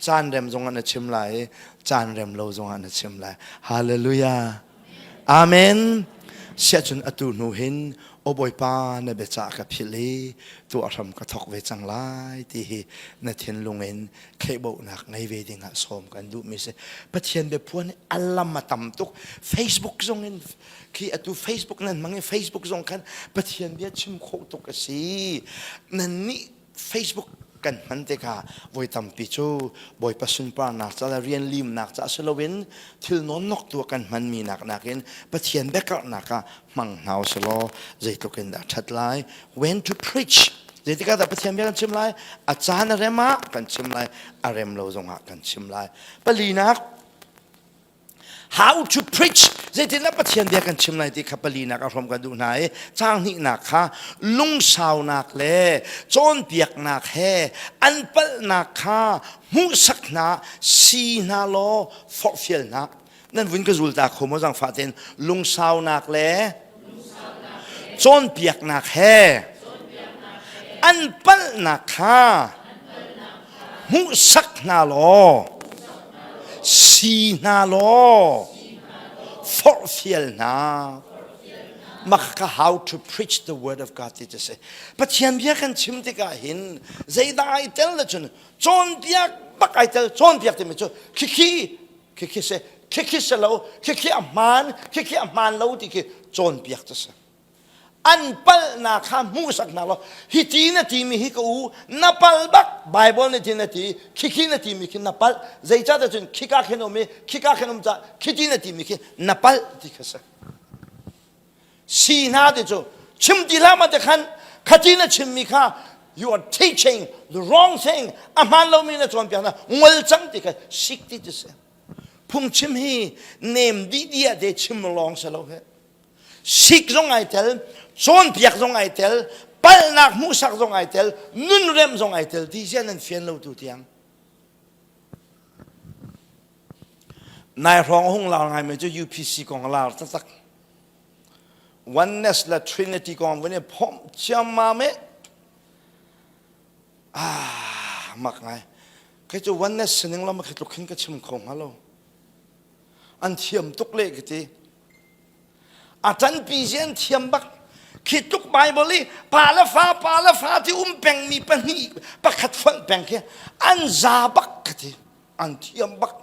Speaker 1: caan rem zong ah na chim lai i caan rem lo zong ah na chim lai hallelujah amen siahcun atu hnu hin o bawipa na biacah ka philh i tuah hram ka thok ve cang lai ti hi na thinlung in khehbohnak ngei ve ding ah sawm kan duhmi si Pathian biaphuan hi a lam a tam tuk Facebook zong in khi atu Facebook nan hmang i Facebook zong khan Pathian bia chim khawh tuk a si nan nih Facebook kan hman tikah voi tampi cu Bawipa sunparnak ca le rian limnak ca si loin thil nawnnok tu kan hmanmi nak nakin Pathian biakarhnak ah hmang hna usih law zeitluk in dah ṭhat lai when to preach zeitik ah dah Pathian bia kan chim lai a caan a rem ah kan chim lai a rem lo zongah kan chim lai palinak how to preach zeitindah Pathian bia kan chim lai ti kha palinak a hrawm kan duh hna i caang hnihnak kha lungsaunak le cawnpiaknak he an palhnak kha hmuhsak hna si hna law forhfial hna nan vun ka zul ta kho maw zangfah tein lungsaunak le cawnpiaknak he an palhnak kha hmuhsak hna law si hna law forhfial hna maka how to preach the word of God ti cu si Pathian bia kan chim tikah hin zeidah ai tel le cun cawnpiak bak ai tel cawnpiak timi cu khikhi khikhi si khikhi si lo khikhi a hmaan khikhi a hmaan lo ti khi cawnpiak cu si an palhnak kha hmuhsak hna law hi ti na timi hi ka u na pal bak Bible nih tin na ti khikhi na timi khi na palh zeicahtiah cun khika khin um i khika khin um ca khiti na timi khi na palh ti kha si si hna ti cu chim ti hlah ma te khan khati na chimmi kha you are teaching the wrong thing a hmaan lomi na cawnpiak hna ngol cang ti kha sik ti ti si phungchim hi nem dih dia te chim lawng si lo he sik zong ai tel cawnpiak zong ai tel palhnak hmuhsak zong ai tel nunrem zong ai tel ti zian nan fian lo tu tiang. Nai hrawng a hung lar ngaimi cu UPC kong a lar taktak. Oneness le Trinity kong vun i phomh ciammam i ah mak ngai. Kei cu oneness sining lam khi tluk khin ka chim kho hnga lo. An thiam tuk le ka ti. A ṭanpi zi an thiam bak. Khi tluk Bible i pa le fa pa le fa ti um pengmi pahnih pakhat fonh peng khi an za bak ka ti. An thiam bak.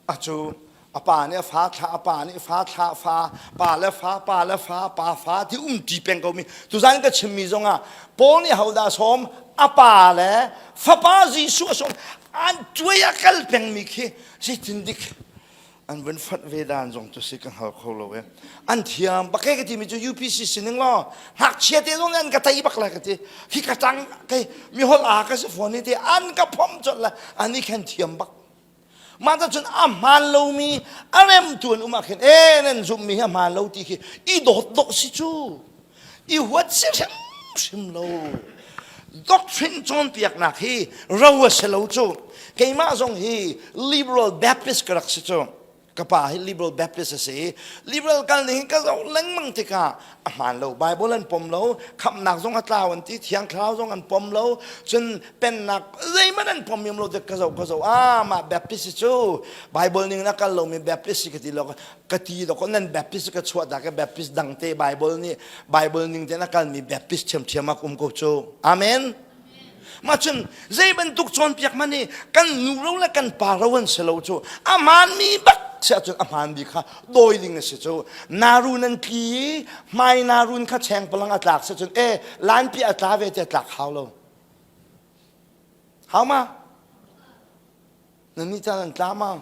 Speaker 1: A cu a pa nih a fa thlah a pa nih fa thlah fa pa le fa pa le fa pa fa ti um ṭi peng ko mi tuzan ka chimmi zongah Paul nih hodah sawm a pa le fapa Jesuh a sawm an tuai a kal pengmi khi zeitin dik an vun fonh ve dan zong cu si ka hngal kho lo e an thiam bak ka timi cu UPC sining law ngakchia te zong an ka tei bak lai ka ti hi ka tang kai mi hol a ka si phone te an ka phom chot la ani khan thiam bak mah ta cun a hmaan lomi a rem tu an um ah khin e nan zumh mi hi a hmaan lo ti khi i dawt dawh si cu i huat si hrim hrim lo doctrine cawnpiaknak hi ro a si lo cu keimah zong hi liberal baptist ka rak si cu ka pa hi liberal baptist a si liberal kal ning ka zoh lengmang tikah a hmaan lo bible an pom lo khamhnak zong a tlau an ti thiang thlarau zong an pom lo cun pennak zeihmanh an pom yam lo tik ka zoh ka zoh ah mah baptist cu bible ning na kal lomi baptist ka ti lo ka ti dok nan Baptist ka chuah ta ka Baptist dang te Bible nih Bible ning te na kalmi Baptist thiamthiam ak um ko cu amen ma cun zei bantuk cawnpiak man hi kan nu ro le kan pa ro an si lo cu a hmaanmi bak si ahcun a hmaan bik kha dawi ding a si cu naru nan tli i hmai narun kha cheng palang a tlak si cun e lanpi a tla ve te tlak hau lo hau ma Nan nih caan an tla ma?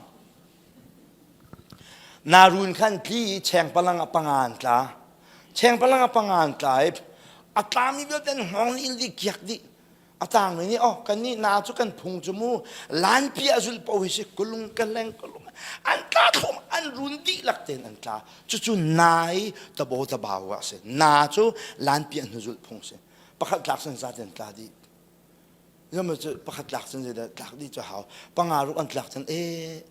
Speaker 1: Narun khan tli i chengpalang a panga an tla. Chengpalang a panga an tla i a tlami vialte an hngawng nih dih kiak dih. A tangmi nih oh kan nih na cu kan phung cu mu lanpi a zulh paoh hi si kulung ka leng kulung an tla thlum an run dihlak tein an tla. Cucu na i tabo tabau ah si. Na cu lanpi an hnu zulh phung si. Pakhat tlak san zaten tla dih. Zama cu pakhat tlak cun zeidah tlak dih cu hau. Panga ruk an tlak cun e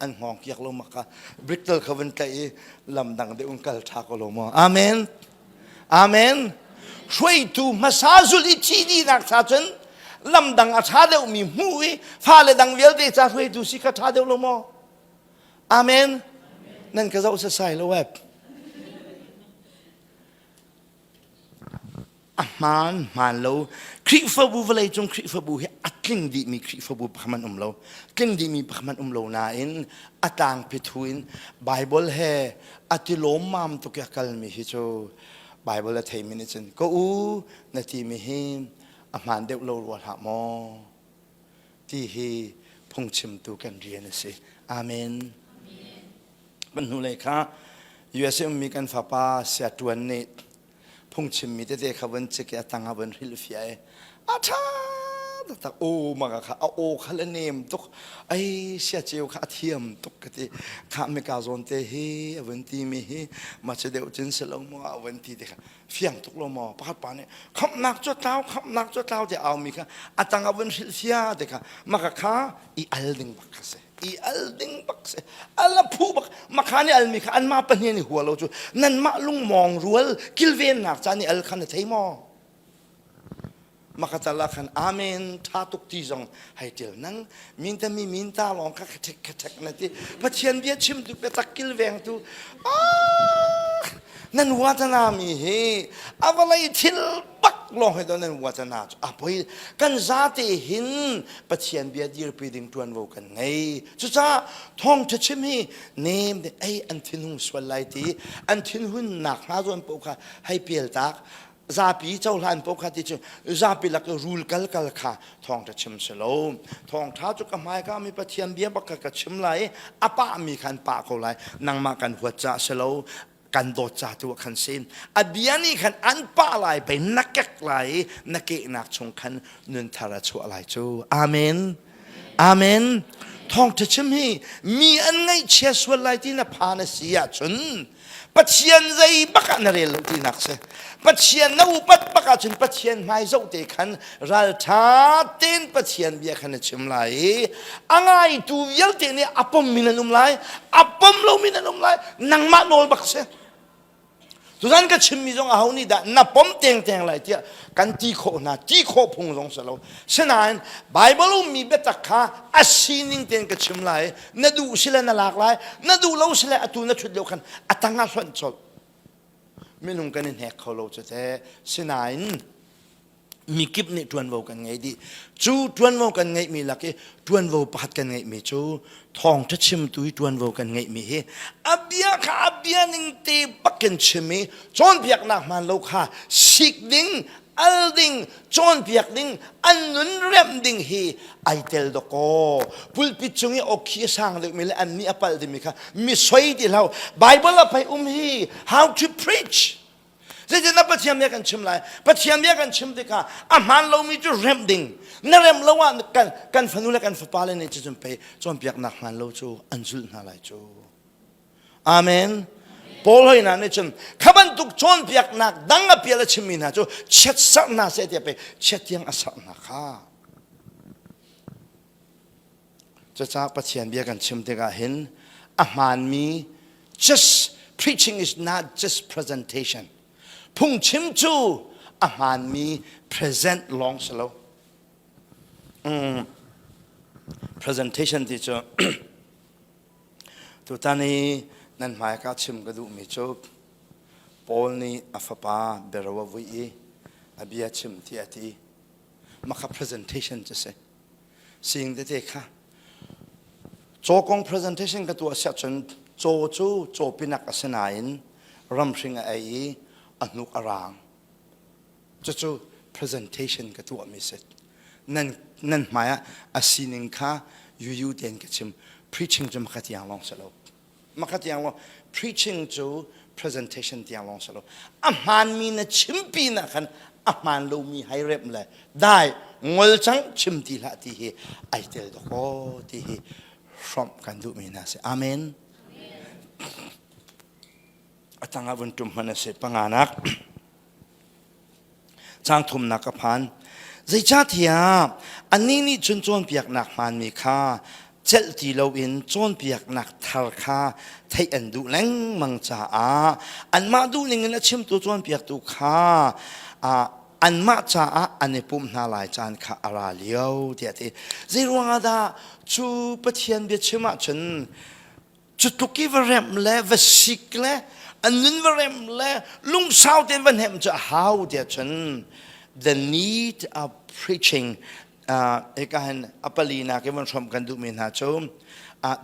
Speaker 1: an hngawng kiak lo maka briktel kha vun tlaih i lam dang deuh in kal ṭha ko lo maw. Amen. Amen. Hruaitu hmasa zul i thi dihnak cha cun lam dang a ṭha deuhmi hmuh i fale dang vialte ca hruaitu si kha ṭha deuh lo maw? Amen. Nan ka zoh sasai lo web. A hmaan hmaan lo Khrihfabu vawleicung Khrihfabu hi a tling dihmi Khrihfabu pakhat an um lo tling dihmi pakhat an um lo nain a tlangpi thu in Bible he a ti lawmmam tuk i a kalmi hi cu Bible a theimi nih cun ka u na timi hi a hmaan deuh lo rua hlah maw ti hi phungchimtu kan rian a si amen kan hnulei kha USA ummi kan fapa sia ṭuan nih phungchimmi tete kha vun cik i a tang ah vun hrilhfiah i a ṭha taktak aw maka kha a aw kha le nem tuk ai sia ceu kha a thiam tuk ka ti kha mika zawn te hi a vun ti mi hi ma che deuh cun si lo maw a vun ti te kha fiang tuk lo maw pakhat pa nih khamhnak cu tlau khamhnak cu tlau ti au mi kha a tang ah vun hrilhfiah te kha maka kha i al ding bak kha si i al ding bak si al a phu bak makha nih almi kha anmah pahnih nih hua lo cu nanmah lungmawng rual kilvennak ca nih al kha na thei maw makatal ah khan amen tha tuk ti zong hei til nang min ta mi min ta lawng kha khathek khathek na ti pathian bia chim tu biatak kilveng tu ah nan watana mi hi avalei thil bak lawng he nan watana cu a poi kan zate hin pathian bia dirpi ding tuanvo kan ngei cucaah thawngtha chim hi nem de ei an thinhung sual lai ti an thinhun nak hna zawn paoh kha hei pial tak zapi cohlan paoh kha ti cu zapi lak i rul kal kal kha thawngtha chim si lo thawngtha cu ka hmai ka mi pathian bia bak kha ka chim lai a pah mi khan pah ko lai nangmah kan huat ca si lo kan dawt ca tu ah khan sin a bia nih khan an pah lai pei na kek lai i na kehnak chung khan nun thar a chuah lai cu amen amen thawngtha chim hi mi an ngaihchia sual lai ti na phan a si ahcun. Pathian zei bak ah na rel lo tinak si. Pathian na upat bak ahcun Pathian hmai zoh te khan ralṭha tein Pathian bia khan na chim lai i a ngaitu vialte nih a pommi nan um lai, a pom lomi nan um lai, nangmah nawl bak si. Tuzan ka chimmi zong aho nih dah na pom tengteng lai tiah kan ti khawh hna, ti khawh phung zong si lo. Sinain Bible ummi biatak kha a sining tein ka chim lai. Na duh sile na lak lai, na duh lo sile atu na ṭhut lio khan a tang ah hlonh colh. Minung kan i hnek kho lo cu te. Sinain mikip nih ṭuanvo kan ngei dih. Cu ṭuanvo kan ngeihmi lak i ṭuanvo pakhat kan ngeihmi cu thawngṭha chimtu i ṭuanvo kan ngeihmi hi a bia kha a bia ning te bakin chim i cawnpiaknak hmaan lo kha sik ding, al ding, cawnpiak ding, an nun remh ding hi ai tel dawkaw. Pulpit cung i awkhi a sang deuhmi le an nih a palh dingmi kha mi soi ti hlah. Bible a pei um hi how to preach Zeitindah Pathian bia kan chim lai? Pathian bia kan chim tikah a hmaan lomi cu remh ding. Na remh lo ah kan, kan fanu le kan fapa le nih cun pei cawnpiaknak hmaan lo cu an zulh hna lai cu. Amen. Paul hoi hna nih cun kha bantuk cawnpiaknak dang a pial a chimmi hna cu chiat serh hna seh tiah pei chiat tiang a serh hna kha. Cucaah Pathian bia kan chim tikah hin a hmaanmi just preaching is not just presentation. Phungchim cu a hmaanmi present lawng si lo. Mm. Presentation ti cu tutan i nan hmaika chim ka duhmi cu Paul nih a fapa biaro a vui i a bia chim ti a ti. Maka presentation cu si. Sing tete kha caw kong presentation ka tuah siah cun caw cu caw pinak a si nain ramhring a ei i a hnuk a raang. Cucu presentation ka tuahmi si. Nan nan hmai ah a sining kha yuyu tein ka chim. Preaching cu maka tiang lawng si lo. Maka tiang lawng preaching cu presentation tiang lawng si lo. A hmaanmi na chimpi na khan a hmaan lomi hai remh le dai ngol cang chim ti hlah ti hi ai tel dawkaw ti hi hrawmh kan duhmi hna si. Amen. A tangah vun tum hman a si panganak. Caang thumnak ka phan. Zeicahtiah annih nih cun cawnpiaknak hmaanmi kha celh ti loin cawnpiaknak thar kha theih an duh lengmang caah anmah duhning in a chimtu cawnpiaktu kha anmah caah an i pumh hna lai caan kha a ra lio tiah a ti. Zeiruang ah dah cu Pathian biachim ahcun Cu tluk i va remh le va sik le an nun va remh le lungsau tein va hnemh cu a hau tiah cun the need of preaching hika hin a palinak i van hrawmh kan duhmi hna cu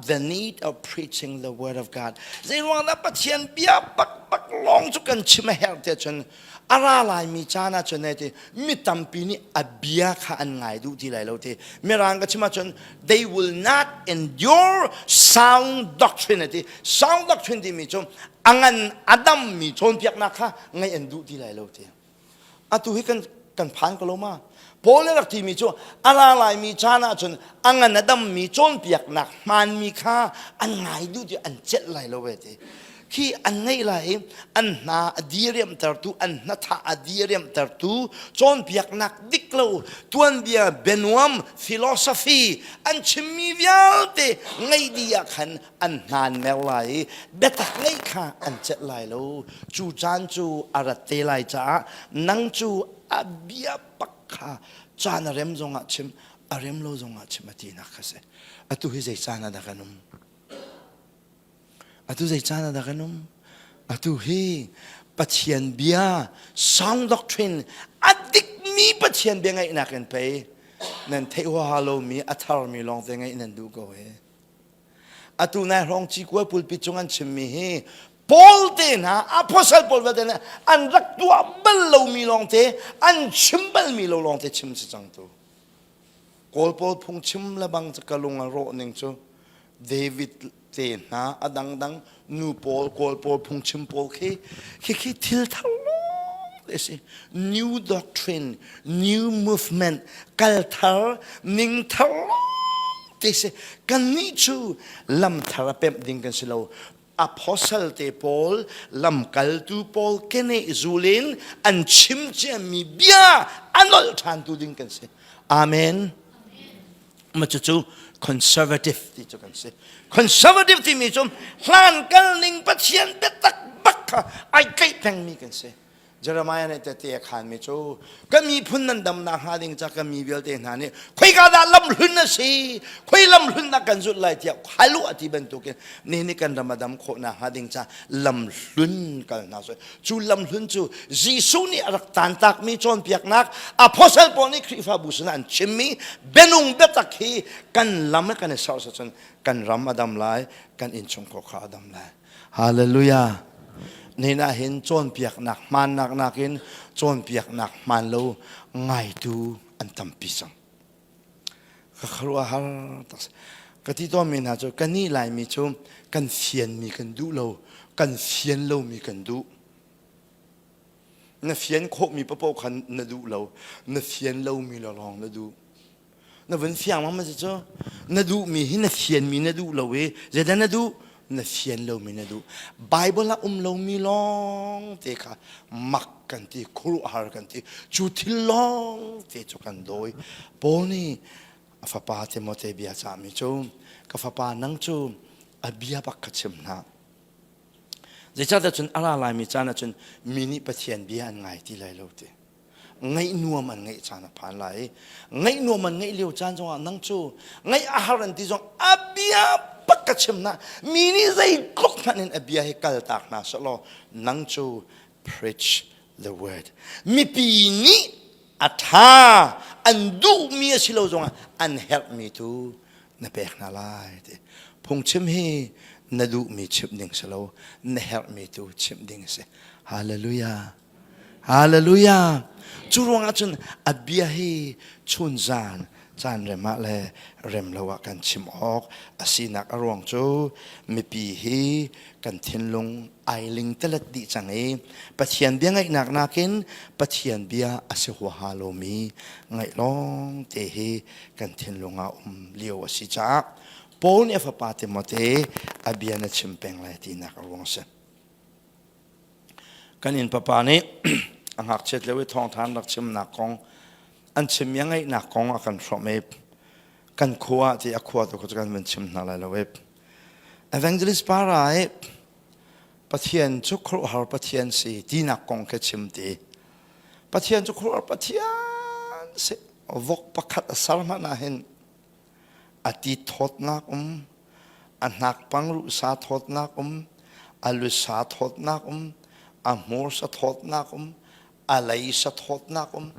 Speaker 1: the need of preaching the word of God. Zeiruang dah Pathian bia bakbak lawng cu kan chim a herh tiah cun a ra laimi caan ah cun ti mi tampi nih a bia kha an ngai duh ti lai lo ti mirang ka chim ahcun they will not endure sound doctrine ati sound doctrine timi cu a ngan a dammi cawnpiaknak kha ngaih an duh ti lai lo ti atu hi kan kan phan ko lo ma Paul nih rak timi cu a ra laimi caan ah cun a ngan a dammi cawnpiaknak hmaanmi kha an ngai duh ti an celh lai lo ve ti khi an ngaih lai i an hna a diriamtertu an hnatha a diriamtertu cawnpiaknak dik lo tuanbia bianuam philosophy an chimmi vialte ngaih dih ah khan an hna an mer lai i biatak ngeih kha an celh lai lo cu caan cu a rat te lai caah nang cu a bia pak kha caan a rem zongah chim a rem lo zongah chim a tinak kha si atu hi zei caan ah dah kan um atu zei caan ah dah kan um atu hi Pathian bia sound doctrine a dikmi Pathian bia ngaihnak in pei nan theih huaha lomi a tharmi lawngte ngaih nan duh ko hi Atu nai hrawng cikua pulpit cung an chimmi hi Paul te hna apostle pawl vialte nih an rak tuah bal lomi lawngte an chim balmi lo lawngte chim si cang tu. Kawl pawl phungchim le bang ka lung a rawh ning cu David te hna a dangdang nu pawl kawl pawl phungchim pawl khi khi khi thil thar lawng te si new doctrine new movement kal thar ning thar lawng te si kannih cu lam thar a pemh ding kan si lo. Apostle te pawl lamkaltu pawl keneh zul in an chim ciami bia a nolh ṭhantu ding kan si. Amen. Ma cucu conservative ti cu kan si. Conservative timi cu hlan kal ning Pathian biatak bak kha ai tlaih pengmi kan si. Jeremiah nih tehte a khaanmi cu ka miphun nan damnak hnga ding ca ka mi vialte hna nih khoika dah lamhlun a si khoi lamhlun dah kan zulh lai tiah hal u a ti bantukin nihin ni kan ram a dam khawh nakhnga ding ca lamhlun kal hna seh cu lamhlun cu Jesuh nih a rak tantakmi cawnpiaknak apostle pawl nih Khrihfabu sinah an chimmi bianung biatak hi kan lam kan i serh cun kan ram a dam lai kan innchungkhar kha a dam lai Hallelujah. Nihin ah hin cawnpiaknak hmaannak nakin cawnpiaknak hmaan lo ngaitu an tampi cang. Ka khuaruahhar tak ka ti tawnmi hna cu kannih Laimi cu kan fianmi kan duh lo, kan fian lomi kan duh. Na fian khawhmi paoh khan na duh lo, na fian lomi lawng na duh. Na vun fiang ma cu na duhmi hi na fianmi na duh lo i zeidah na duh na fian lomi na duh Bible ah um lomi lawng te kha mak kan ti khuaruahhar kan ti cu thil lawng te cu kan dawi Paul nih a fapa Timote bia cahmi cu ka fapa nang cu a bia bak ka chim hna zeicahtiah cun a ra laimi caan ah cun mi nih Pathian bia an ngai ti lai lo ti Ngaih nuam an ngeih caan a phan lai i ngaih nuam an ngeih lio caan zongah nang cu ngaih a har an ti zong a bia bak ka chim na mi nih zeitluk hmanh in a bia hi kaltak hna selaw nang cu preach the word mipi nih a tha an duhmi a si lo zongah an herhmi tu na pek hna lai ti phungchim hi na duhmi chimh ding si lo na herhmi tu chimh ding a si hallelujah Hallelujah. Cu ruangah cun a bia hi chunzan caan rem ah le rem lo ah kan chim awk a sinak a ruang cu mipi hi kan thinlung ai ling telet dih cang i Pathian bia ngaihnak nakin Pathian bia a si huaha lomi ngaih lawng te hi kan thinlung ah um lio a si caah Paul nih a fapa Timote a bia na chim peng lai tinak a ruang a si. Kan inn papa nih a ngakchiat lio i thawngṭha an rak chimnak kong, an chimmi a ngaihnak kong a kan hrawmh i kan khua ah ti a khua tu kha cu kan van chim hna lai lo i evangelist para i Pathian cu khuaruahhar Pathian si tinak kong khi chim ti. Pathian cu khuaruahhar Pathian si vok pakhat a ser hmanh ah hin A ti thawtnak um, a hnakpang ruhsa thawtnak um, a lusa thawtnak um, a hmursa thawtnak um, a leisa thawtnak um,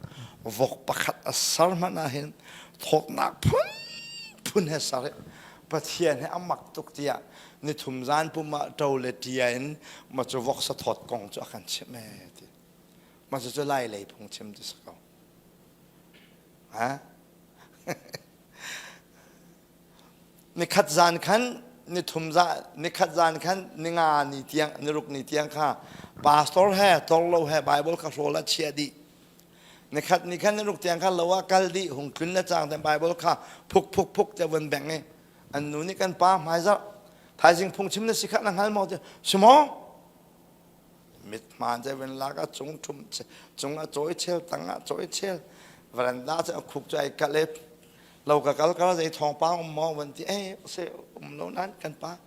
Speaker 1: vok pakhat a ser hmanh ah hin thawtnak phunphun he ser i Pathian he a mak tuk tiah nithum zan pum ah ṭo le ṭia in ma cu voksa thawt kong cu a kan chimh ee ti. Ma cu cu lai lei phung chim ti si ko. Ha? Nikhat zan khan nithum za nikhat zan khan ninga ni tiang niruk ni tiang kha pastor he torlo he Bible kha hrawl a chia dih. Nikhat ni khan niruk tiang kha lo ah kal dih hung tlun le cang ten Bible kha phuk phuk phuk te vun beng i an nu nih kan pa hmaizarh thaizing phungchim na si kha na hngal maw ti si maw Mithmaan cu vun lak a cung ṭhum cung a cawi chel tang ah cawi chel veranda cu a khuk cu ai kalh i lo ka kal kar zei thawngpang um maw van ti eh se um lo nan kan pa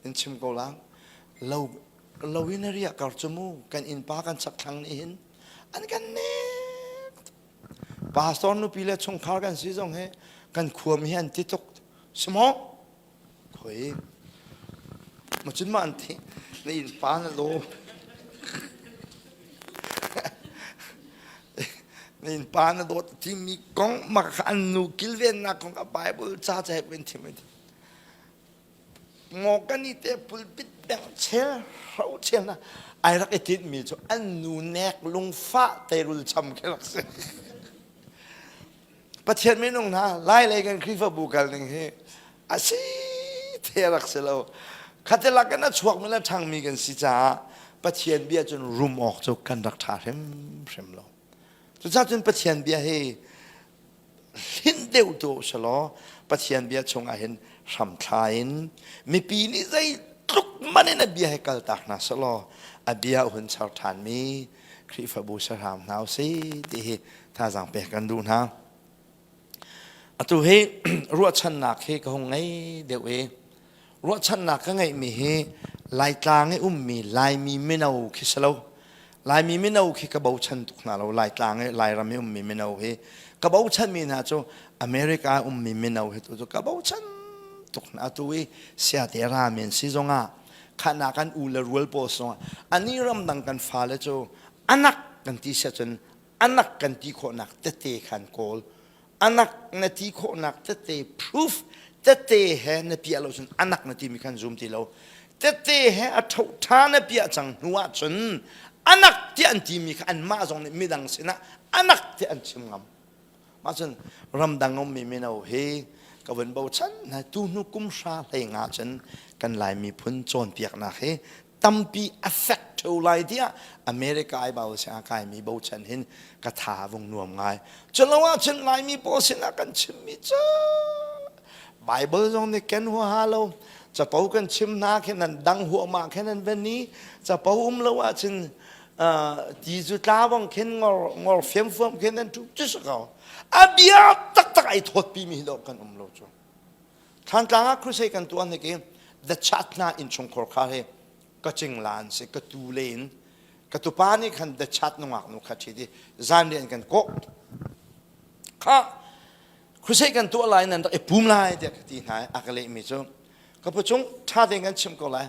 Speaker 1: in chim ko lang lo lo in a riah kar cu mu kan innpa kan chak thlang nih hin an kan nek pastor nupi le chungkhar kan si zong hi kan khuam hi an ti tuk si maw Khoi ma cun ma an thi na inn pa na lo na inn pa na dawt timi kong ma kha an nu kilvennak kong a Bible ca ca he pen thim ai ngo kan i te pulpit beng chel hro chel na ai rak i tinh mi cu an nu nek lungfah teirul cham khi rak si Pathian minung hna Lailei kan Khrihfabu kal ning hi a si the rak si lo. Khatilak in a chuakmi le ṭhangmi kan si caah Pathian bia cun rum awk cu kan rak ṭha hrimhrim lo. Cucaah cun Pathian bia hi hlinh deuh tu selaw Pathian bia chungah hin hramthla in mipi nih zei tluk man in a bia he kaltak hna selaw a bia hun char ṭhanmi Khrihfabu sahram hna usih ti hi thazaang pek kan duh hna. Atu hi ruahchannak hi ka hung ngei deuh i ruahchannak ka ngeihmi hi Laitlang i ummi Laimi mino khi si lo. Laimi mino khi ka bochan tuk hna lo. Laitlang i Lairam i ummi mino hi ka bochanmi hna cu America ummi mino hi tu cu ka bochan tuk hna. Atu i siate rami an si zongah khana kan u le rual pawl zongah ani ramdang kan fale cu anak kan ti sia cun anak kan ti khawhnak tete khan kawl anak na ti khawhnak tete proof tete he na piah lo cun anak na timi khan zum ti lo tete he a tho tha na piah cang hnu ah cun anak tiah an timi kha anmah zong nih midang sinah anak tiah an chim ngam mah cun ramdang ummi mino hi ka vun bochan na tu hnu kum hra hlei nga cun kan lai miphun cawnpiaknak hi tampi affect theo lai tiah America ai bau si a kaimi bochan hin ka tha vung nuam ngai. Culo ahcun Laimi pawl sinah kan chimmi cu Bible zong nih ken huaha lo capo kan chim hna khin nan dang huahmah khin an van i capo um lo ahcun ti cu tla bang khin ngor ngor fiamfuam khin an ṭu cu si ko a bia taktak ai thawtpi mi hi dawh kan um lo cu Thlantlang ah crusade kan tuah hnik i the chat hna innchungkhar kha hi ka cingla an si ka tu le in ka tupa nih khan the chat nungak nu kha ṭhit i zanriah an kan kawh kha crusade kan tuah lai nan rak i pum lai tiah ka ti hna i a ka lehmi cu ka pu cung ṭha tein kan chim ko lai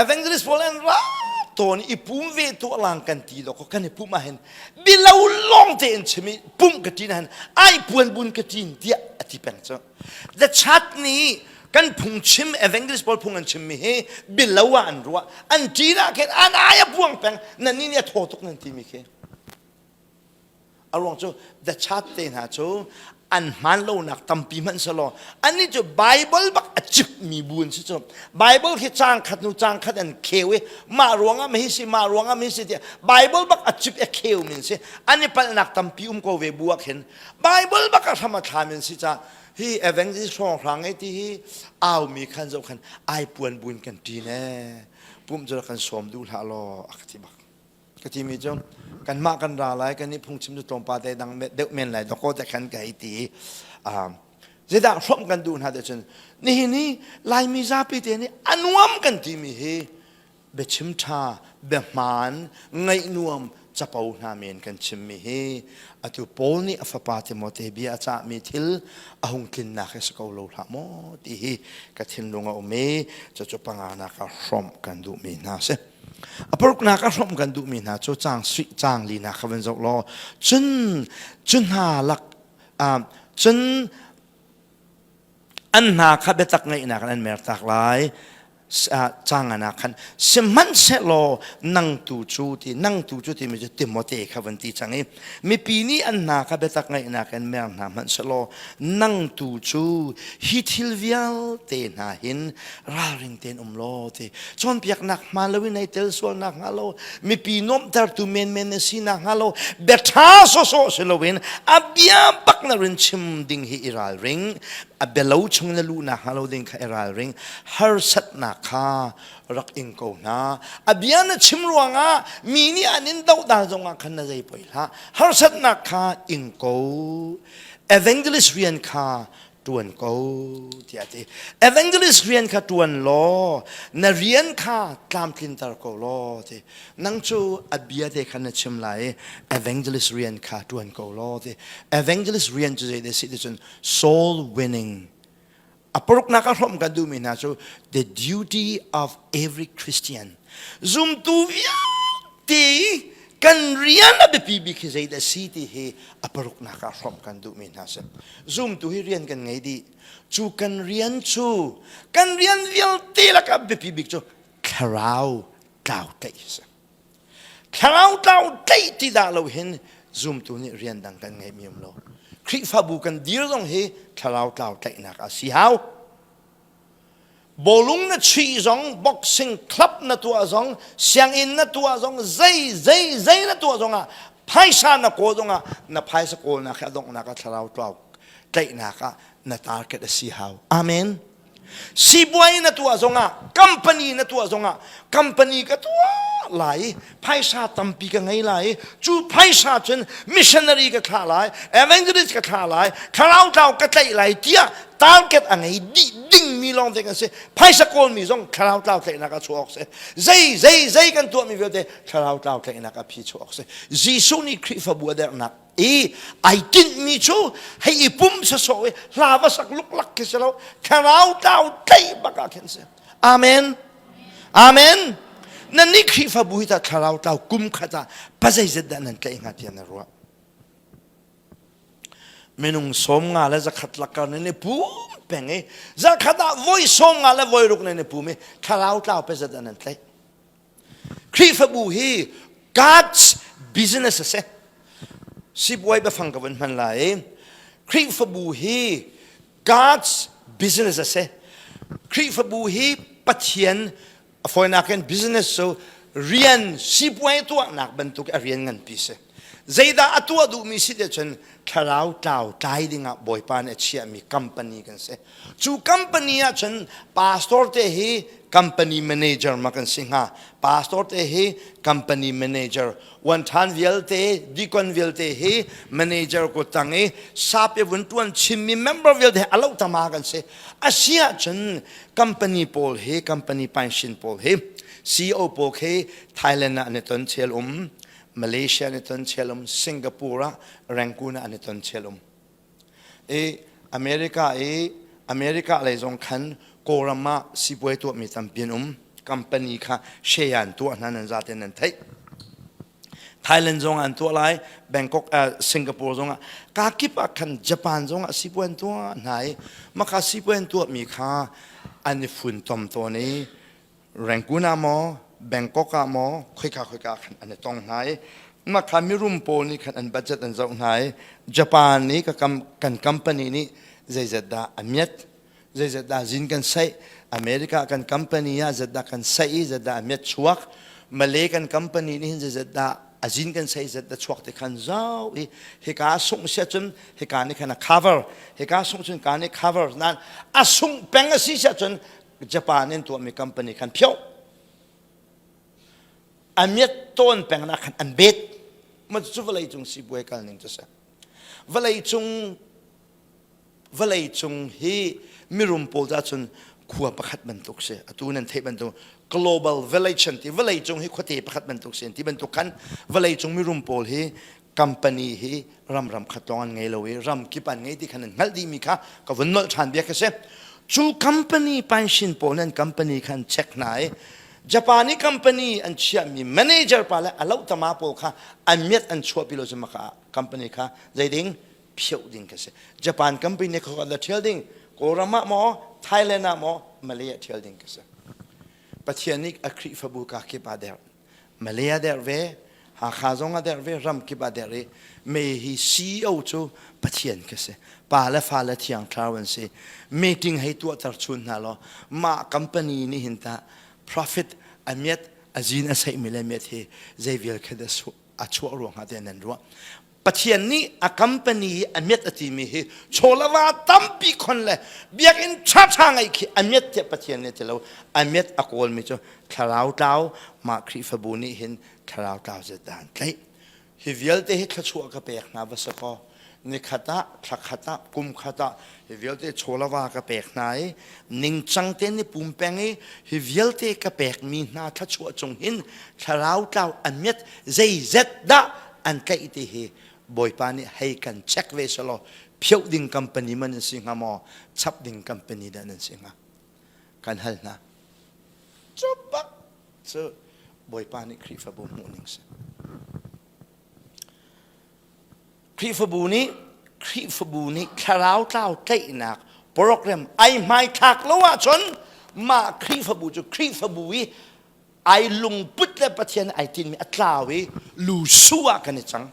Speaker 1: Evangelist pawl an ra tawn i pum ve tuah lang kan ti lo kan i pum ahhin bilo lawng tein chim i pum ka ṭin ahhin ai puan bun ka ṭin tiah a ti peng cu the chat nih kan phungchim evangelist pawl phung an chimmi hi bilo ah an ruah an ṭin ah khin an ai a buang peng nan nih nih a thaw tuk nan timi khi A ruang cu the chat te hna cu an hmaan lonak tampi hmanh selaw annih cu Bible bak a cipmi bu an si cu Bible khi caang khat hnu caang khat an kheu i mah ruangah ma hi si mah ruangah ma hi si tiah Bible bak a cip a kheu min si an i palhnak tampi um ko ve bu ah khin Bible bak a hram a thla min si ca hi evangelist hrawnghrang e ti hi aumi khan zoh khan ai puan buin kan ṭin ee pumh cu kan sawm duh hlah law a ka ti bak Ka timi cu kanmah kan ra lai kan nih phungchim cu tlawmpal te dang deuh men lai dawkaw te khan ka hei ti zeidah hrawmh kan duh hna te cun nihin hi Laimi zapi te nih a nuam kan timi hi biachim ṭha biahmaan ngaih nuam capo hna men kan chimmi hi atu Paul nih a fapa Timote bia a cahmi thil a hung tlinnak hi si ko lo hlah maw ti hi ka thinlung a um i cucu panganak ah hrawmh kan duhmi hna si. A paruknak a hrawmh kan duhmi hna cu caang suih caang linak kha van zoh law cun cu hna lak cun an hna kha biatak ngeihnak in an mertak lai caang ah khan sihmanhsehlaw nang tu cu ti nang tu cu timi cu Timote kha van ti cang i mipi nih an hna kha biatak ngeihnak in mer hna hmanh sehlaw nang tu cu hi thil vialte hna hin ralring tein um law ti cawnpiaknak hmaan loin ei tel sualnak hnga lo mipi nuamhtertu menmen na sinak hnga lo bia ṭha sawsawh si loin a bia bak na rin chim ding hi i ralring a bialo chung na luhnak hnga lo ding kha i ralring harsatnak kha rak ing ko hna a bia na chim ruangah mi nih an in dohdal zongah khan na zei poi hlah harsatnak kha ing ko evangelist rian kha ṭuan ko tiah a ti. Evangelist rian kha ṭuan law na rian kha tlamtlinter ko law ti. Nang cu a bia te kha na chim lai i evangelist rian kha ṭuan ko law ti. Evangelist rian cu zei si ti cun soul winning. A paruknak a hrawmh kan duhmi hna cu the duty of every Christian. Zumtu vialte kan rian a biapi bik hi zeidah si ti hi a paruknak ah hrawmh kan duhmi hna si. Zumtu hi rian kan ngei dih. Cu kan rian cu kan rian vialte lakah biapi bik cu thlarau tlau tlaih a si. Thlarau tlau tlaih ti dah lo hin zumtu nih rian dang kan ngeihmi um lo. Khrihfabu kan dir zong hi thlarau tlau tlaihnak a si hau. Bawlung na chuih zong, boxing club na tuah zong, sianginn na tuah zong, zei zei zei na tuah zong ah phaisa na kawl zong ah na phaisa kawlnak hi a donghnak ah thlarau tlau tlaihnak ah na target a si hau. Amen. Sipuai na tuah zongah, company na tuah zongah, company ka tuah lai, phaisa tampi ka ngei lai, cu phaisa cun missionary ka thlah lai, evangelist ka thlah lai, thlarau tlau ka tlaih lai tiah target a ngei dih dingmi lawng te kan si. Phaisa kawlmi zong thlarau tlau tlaihnak a chuak si. Zei zei zei kan tuahmi vialte thlarau tlau tlaihnak a phi chuak si. Jesuh nih Khrihfabu a derhnak i ai tinhmi cu hei i pum sawsawh i hla va sak luklak khi si lo thlarau tlau tlaih bak ah khin si amen amen nan nih Khrihfabu hi ta thlarau tlau kum khat ah pazeizet dah nan tlaih hnga tiah na ruah minung sawm nga le zakhat lakar nan i pum peng i zakhat ah voi sawm nga le voi ruk nan i pum i thlarau tlau pezet dah nan tlaih Khrihfabu hi God's business a si. Sipuai biafang ka vun hman lai. Khrihfabu hi God's business a si. Khrihfabu hi Pathian a fawinak in business cu rian sipuai tuahnak bantuk a rian nganpi si. Zeidah a tuah duhmi si te cun thlarau tlau tlai dingah Bawipa nih a chiahmi company kan si. Cu company ah cun pastor te hi company manager ma kan si hnga. Pastor te hi company manager. Uan ṭhan vialte, deacon vialte hi manager kut tang i sape vun ṭuan chimmi member vialte a lo tama kan si. A si ahcun company pawl hi, company pension pawl hi, CEO pawl khi Thailand ah an i ton chel um, Malaysia an i ton chel um, Singapore ah Rangoon ah an i ton chel um. I America i America lei zong khan Kawlram ah sipuai tuahmi tampi an um. Company kha share an tuah hna nan zaten nan theih. Thailand zong an tuah lai, Bangkok, uh, Singapore zong ah ka kip ah khan Japan zong ah sipuai an tuah hna i maka sipuai an tuahmi kha an i funtom tawn i Rangoon ah maw Bangkok ah maw khoika khoika khan an i tong hna i mah kha mirum pawl nih khan an budget an zoh hna i Japan nih ka kan company nih zeizat dah a miat zeizat dah zin kan saih America kan company ah zat dah kan saih i zat dah a miat chuak Malay kan company nih hin zeizat dah a zin kan saih zat dah chuak ti khan zau i hika sungh sia cun hika nih khan a cover hika sungh cun ka nih cover nan a sungh peng a si sia cun Japan in tuahmi company khan phioh a miat tawn peng na khan an bet ma cu vawlei cung sipuai kal ning cu si vawlei cung vawlei cung hi mirum pawl ca cun khua pakhat bantuk si atu nan theih bantuk global village an ti vawlei cung hi khuate pakhat bantuk si an ti bantuk khan vawlei cung mirum pawl hi company hi ram ram khat lawng an ngei lo i ram kip an ngei ti khan an hngalh dihmi kha ka vun nolh ṭhan bia ka si cu company pension pawl nan company khan check hna i Japan i company an chiahmi manager pa le a lohtama pawl kha an miat an chuahpi lo cu maka company kha zeiding phioh ding ka si Japan company kha la ṭhial ding Kawlram ah maw Thailand ah maw Malay ah ṭhial ding ka si Pathian nih a Khrihfabu ka kip ah der Malay a der ve, Hakha zong a der ve, ram kip a der i me hi CEO cu Pathian ka si. Pa le fa le thiang thlarau an si. Meeting hei tuahter chun hna law mah company nih hin tah profit a miat a zin a seihmi le miat hi zei vial kha dah a chuah ruang ah tiah nan ruah. Pathian nih a company hi a miat a timi hi chawlava tampi khon le biakinn ṭhaṭha ngeih khi a miat tiah Pathian nih ti lo a miat a kawlmi cu thlarau tlau mah Khrihfabu nih hin thlarau tlau zet dah an tlaih hi vialte hi thluachuah ka pek hna va si kaw nikhat ah thlakhat ah kum khat ah hi vialte chawlava ka pek hna i ningcang tein ni pum peng i hi vialte ka pekmi hna thluachuah cung hin thlarau tlau an miat zeizet dah an tlaih ti hi Bawipa nih hei kan check ve selaw phioh ding company man nan si hnga maw chap ding company dah nan si hnga kan hal hna cu bak cu Bawipa nih Khrihfabu hmuh ning si Khrihfabu nih Khrihfabu nih thlarau tlau tlaihnak program ai hmaithlak lo ahcun mah Khrihfabu cu Khrihfabu i ai lungput le Pathian ai tinmi a tlau i lusu ah kan i cang.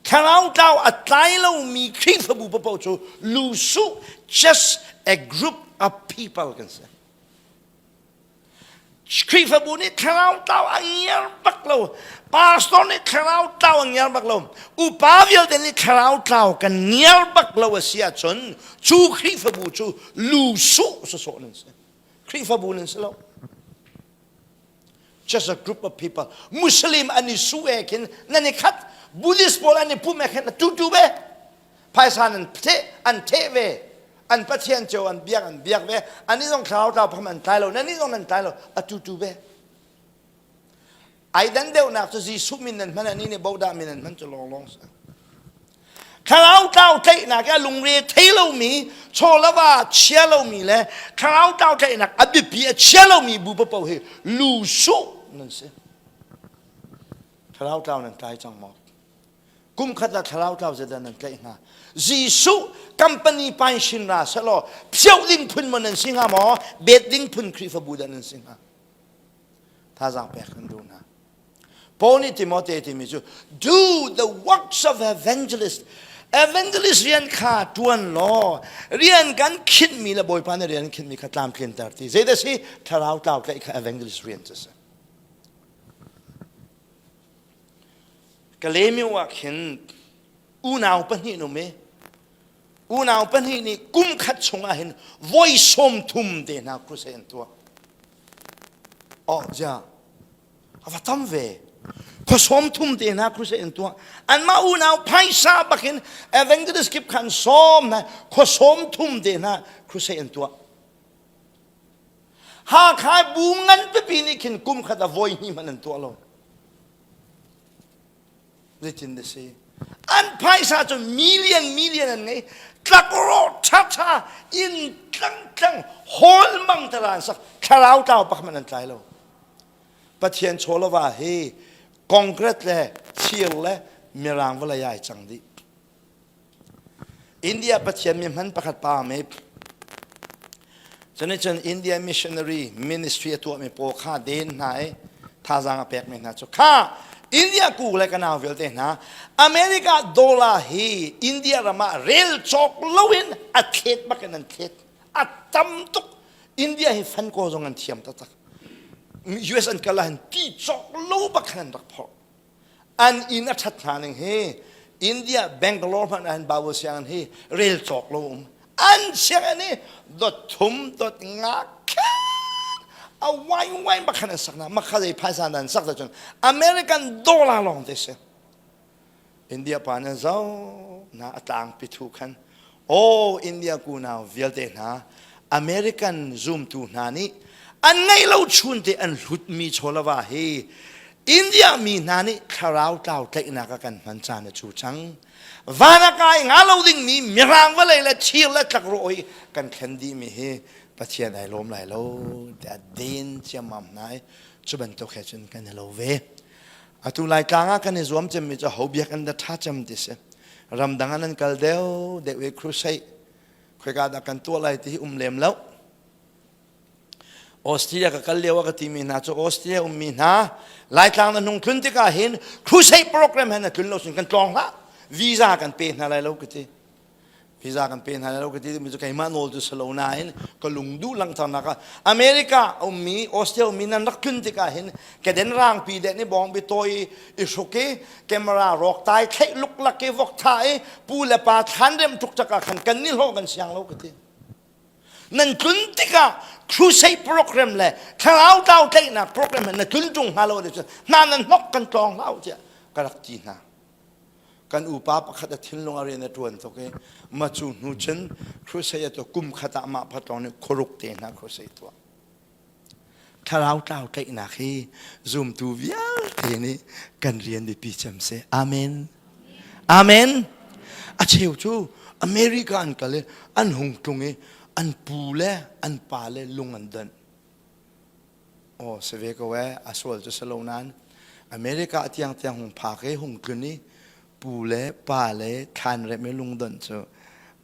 Speaker 1: Thlarau tlau a tlai lomi Khrihfabu paoh cu lusu just a group of people kan si. Khrihfabu nih thlarau tlau a ngiar bak lo. Pastor nih thlarau tlau a ngiar bak lo. Upa vialte nih thlarau tlau kan ngiar bak lo a si ahcun cu Khrihfabu cu lu suh sawsawh nan si. Khrihfabu nan si lo. Just a group of people. Muslim an i su e khin nan i khat. Buddhist pawl an i pum e khin tu tu ve. Phaisa nan the an the ve. An pathian cio an biak an biak ve. Ani zong thlarau tlau pham an tlai lo. Nani zong nan tlai lo. A tu tu ve. Ai dan deuhnak cu Jesuh min nan hman ani nih bodah min an hman cu lawng lawng sa. Thlarau tlau tlaihnak a lungre thei lomi chawlava chia lomi le thlarau tlau tlaihnak a biapi a chia lomi bu paoh hi lu suh nan si. Thlarau tlau nan tlai cang maw? Kum khat ah thlarau tlau zeidah nan tlaih hnga? Jesuh company pain ra selaw phioh ding phun maw nan si hnga maw? Bet ding phun Khrihfabu dah nan si hnga? Thazaang pek kan duh hna. Paul nih Timote timi cu do the works of evangelist evangelist rian kha tuan law rian kan khinhmi le Bawipa nih rian khinhmi kha tlamtlinter ti zeidah si thlarau tlau tlaih kha evangelist rian cu si Kalemyo ah khin unau pahnih num i unau pahnih nih kum khat chungah hin voi sawm thum te hna crusade an tuah oh ja A va tam ve. Khua sawm thum te hna crusade an tuah. Anmah unau phaisa bakin evangelist kip khan sawm hna khua sawm thum te hna crusade an tuah. Hakha bu ngan pipi nih khin kum khat a voi hnih hmanh an tuah lo. Zeitin na si? An phaisa cu million million an ngei. Tlakrawh ṭhaṭha inn tlangtlang hall mang tara an sak. Thlarau tlau pak hmanh an tlai lo. Pathian chawlava hi concrete le thir le mirang vawlei ai cang dih. India Pathian mi hman pakhat pa me cun cun India missionary ministry a tuahmi pawl kha den hna i thazaang a pekmi hna cu kha India ku le ka nau vialte hna America dollar hi India ram ah rel cawk loin a thlet bak in an thlet a tam tuk India hi fan ko zong an thiam taktak. US an kal ah ti cawk lo bak khan an rak phorh. An inn a ṭhat hna ning hi India Bangalore hmanh ah hin Bible sianginn hi rel cawk lo um. An sianginn hi dot thum dot nga khan a wai wai bak khan an sak na makha zei phaisa nan sak cun American dollar lawng te si. India pa nan zoh na a tlangpi thu khan aw India kunau vialte hna American zumtu hna nih an ngeih lo chun te an hlutmi chawlava hi India mi hna nih thlarau tlau tlaihnak a kan hman caan a cu cang van a kai nga lo dingmi mirang vawlei le thir le tlakrawh hi kan thlen dihmi hi Pathian ai lawm lai lo tiah den ciammam hna i cu bantuk he cun kan i lo ve Atu Laitlang ah kan i zuam cemmi cu ho biakinn dah ṭha cem ti si. Ramdang ah nan kal deuh deuh i crusade khoika dah kan tuah lai ti hi um lem lo. Austria ka kal lio ah ka timi hna cu Austria ummi hna Laitlang na hnung tlun tikah hin crusade program he na tlun lo cun kan tlawng hlah. Visa kan pe hna lai lo ka ti. Visa kan pe hna lo ka ti mi cu keimah nawl cu si lo nain ka lung duh langhternak ah America ummi Australia ummi nan rak tlun tikah hin keden rangpi deh ni bawng bi tawi i hruk i camera rawk tai thlaih luklak i vok tha i pu le pa thlan rem tuk tak ah khan kan ni hlawh kan siang lo ka ti nan tlun tikah crusade program le thlarau tlau tlaihnak program na tlun ṭung hnga lo cun hna nan hnok kan tlawng hlah tiah ka rak ti hna Kan upa pakhat a thinlung a rian a ṭuan tuk i ma cu hnu cun crusade a kum khat ah mah phat lawng nih khuaruk te hna crusade tuah. Thlarau tlau tlaihnak hi zumtu vialte nih kan rian biapi cem si. Amen. Amen. A cheu cu America an kal i an hung tlung i an pu le an pa le lung an donh. Aw si ve ko ee, a sual cu si lo nain America tiangtiang hung phak i hung tlun i pu le pa le thlan rem i lungdonh cu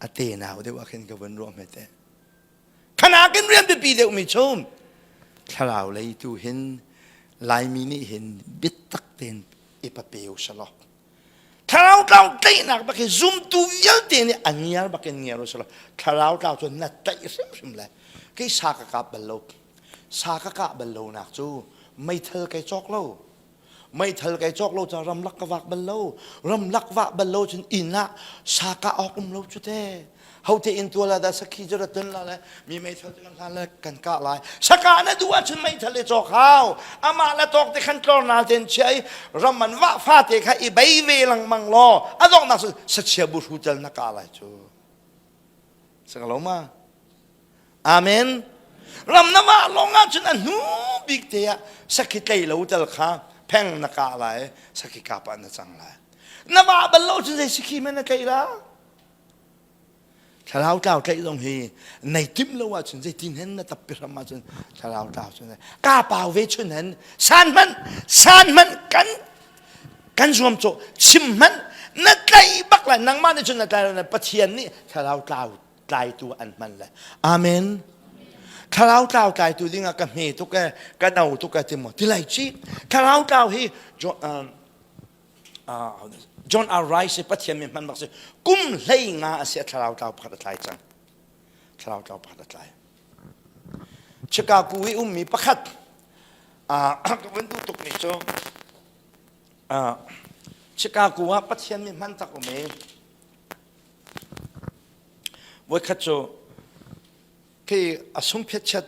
Speaker 1: a tenau deuh ah khin ka vun ruah hmet eh. Khanakin rian biapi deuhmi cu thlarau lei tu hin Laimi nih hin biatak tein i papeu selaw. Thlarau tlau tlaihnak bak hi zumtu vialte nih a ngiar bak in ngiar u selaw thlarau tlau cu na tlaih hrimhrim lai. Kei sa ka kap bal lo. Sa ka kah bal lonak cu meithal kai cawk lo. Meithal kai cawk lo ca ramlak ka vak bal lo. Ramlak vah bal lo cun inn ah sa kah awk um lo cu te. Hote inn tual ah dah sakhi cu rat tun la le mi meithal cu kan hlan le kan kah lai. Saka na duh ahcun meithal i cawk hau. Amah le tawk te khan tlor nal ten chia i ram an vah fa te kha i bei ve lengmang law a donghnak cu sachia buhru tel na kah lai cu. Saka lo ma? Amen. Ram na vah lawng ahcun a hnu bik te ah sakhi tlei lo tel kha pheng na kah lai, sakhi kap ah na cang lai. Na vah bal lo cun zei sakhi men na tlaih la? Thlarau tlau tlaih zong hi nei timh lo ahcun zeitin hen na tappi hram ahcun thlarau tlau cun ka pau ve chun hen san hmanh san hmanh kan kan zuam cawh chim hmanh na tlaih bak lai nangmah nih cun na tlai lo Pathian nih thlarau tlau tlaitu an hman le amen thlarau tlau tlaitu dingah ka hme tuk e ka no tuk e ti maw ti lai chi thlarau tlau hi John R. Rice Pathian mi hman bak si kum hlei nga a si a thlarau tlau pakhat a tlai cang thlarau tlau pakhat a tlai Chicago i ummi pakhat ka vun duh tuk mi cu Chicago ah Pathian mi hman tak um i Voikhat cu khi a sungphiatchiat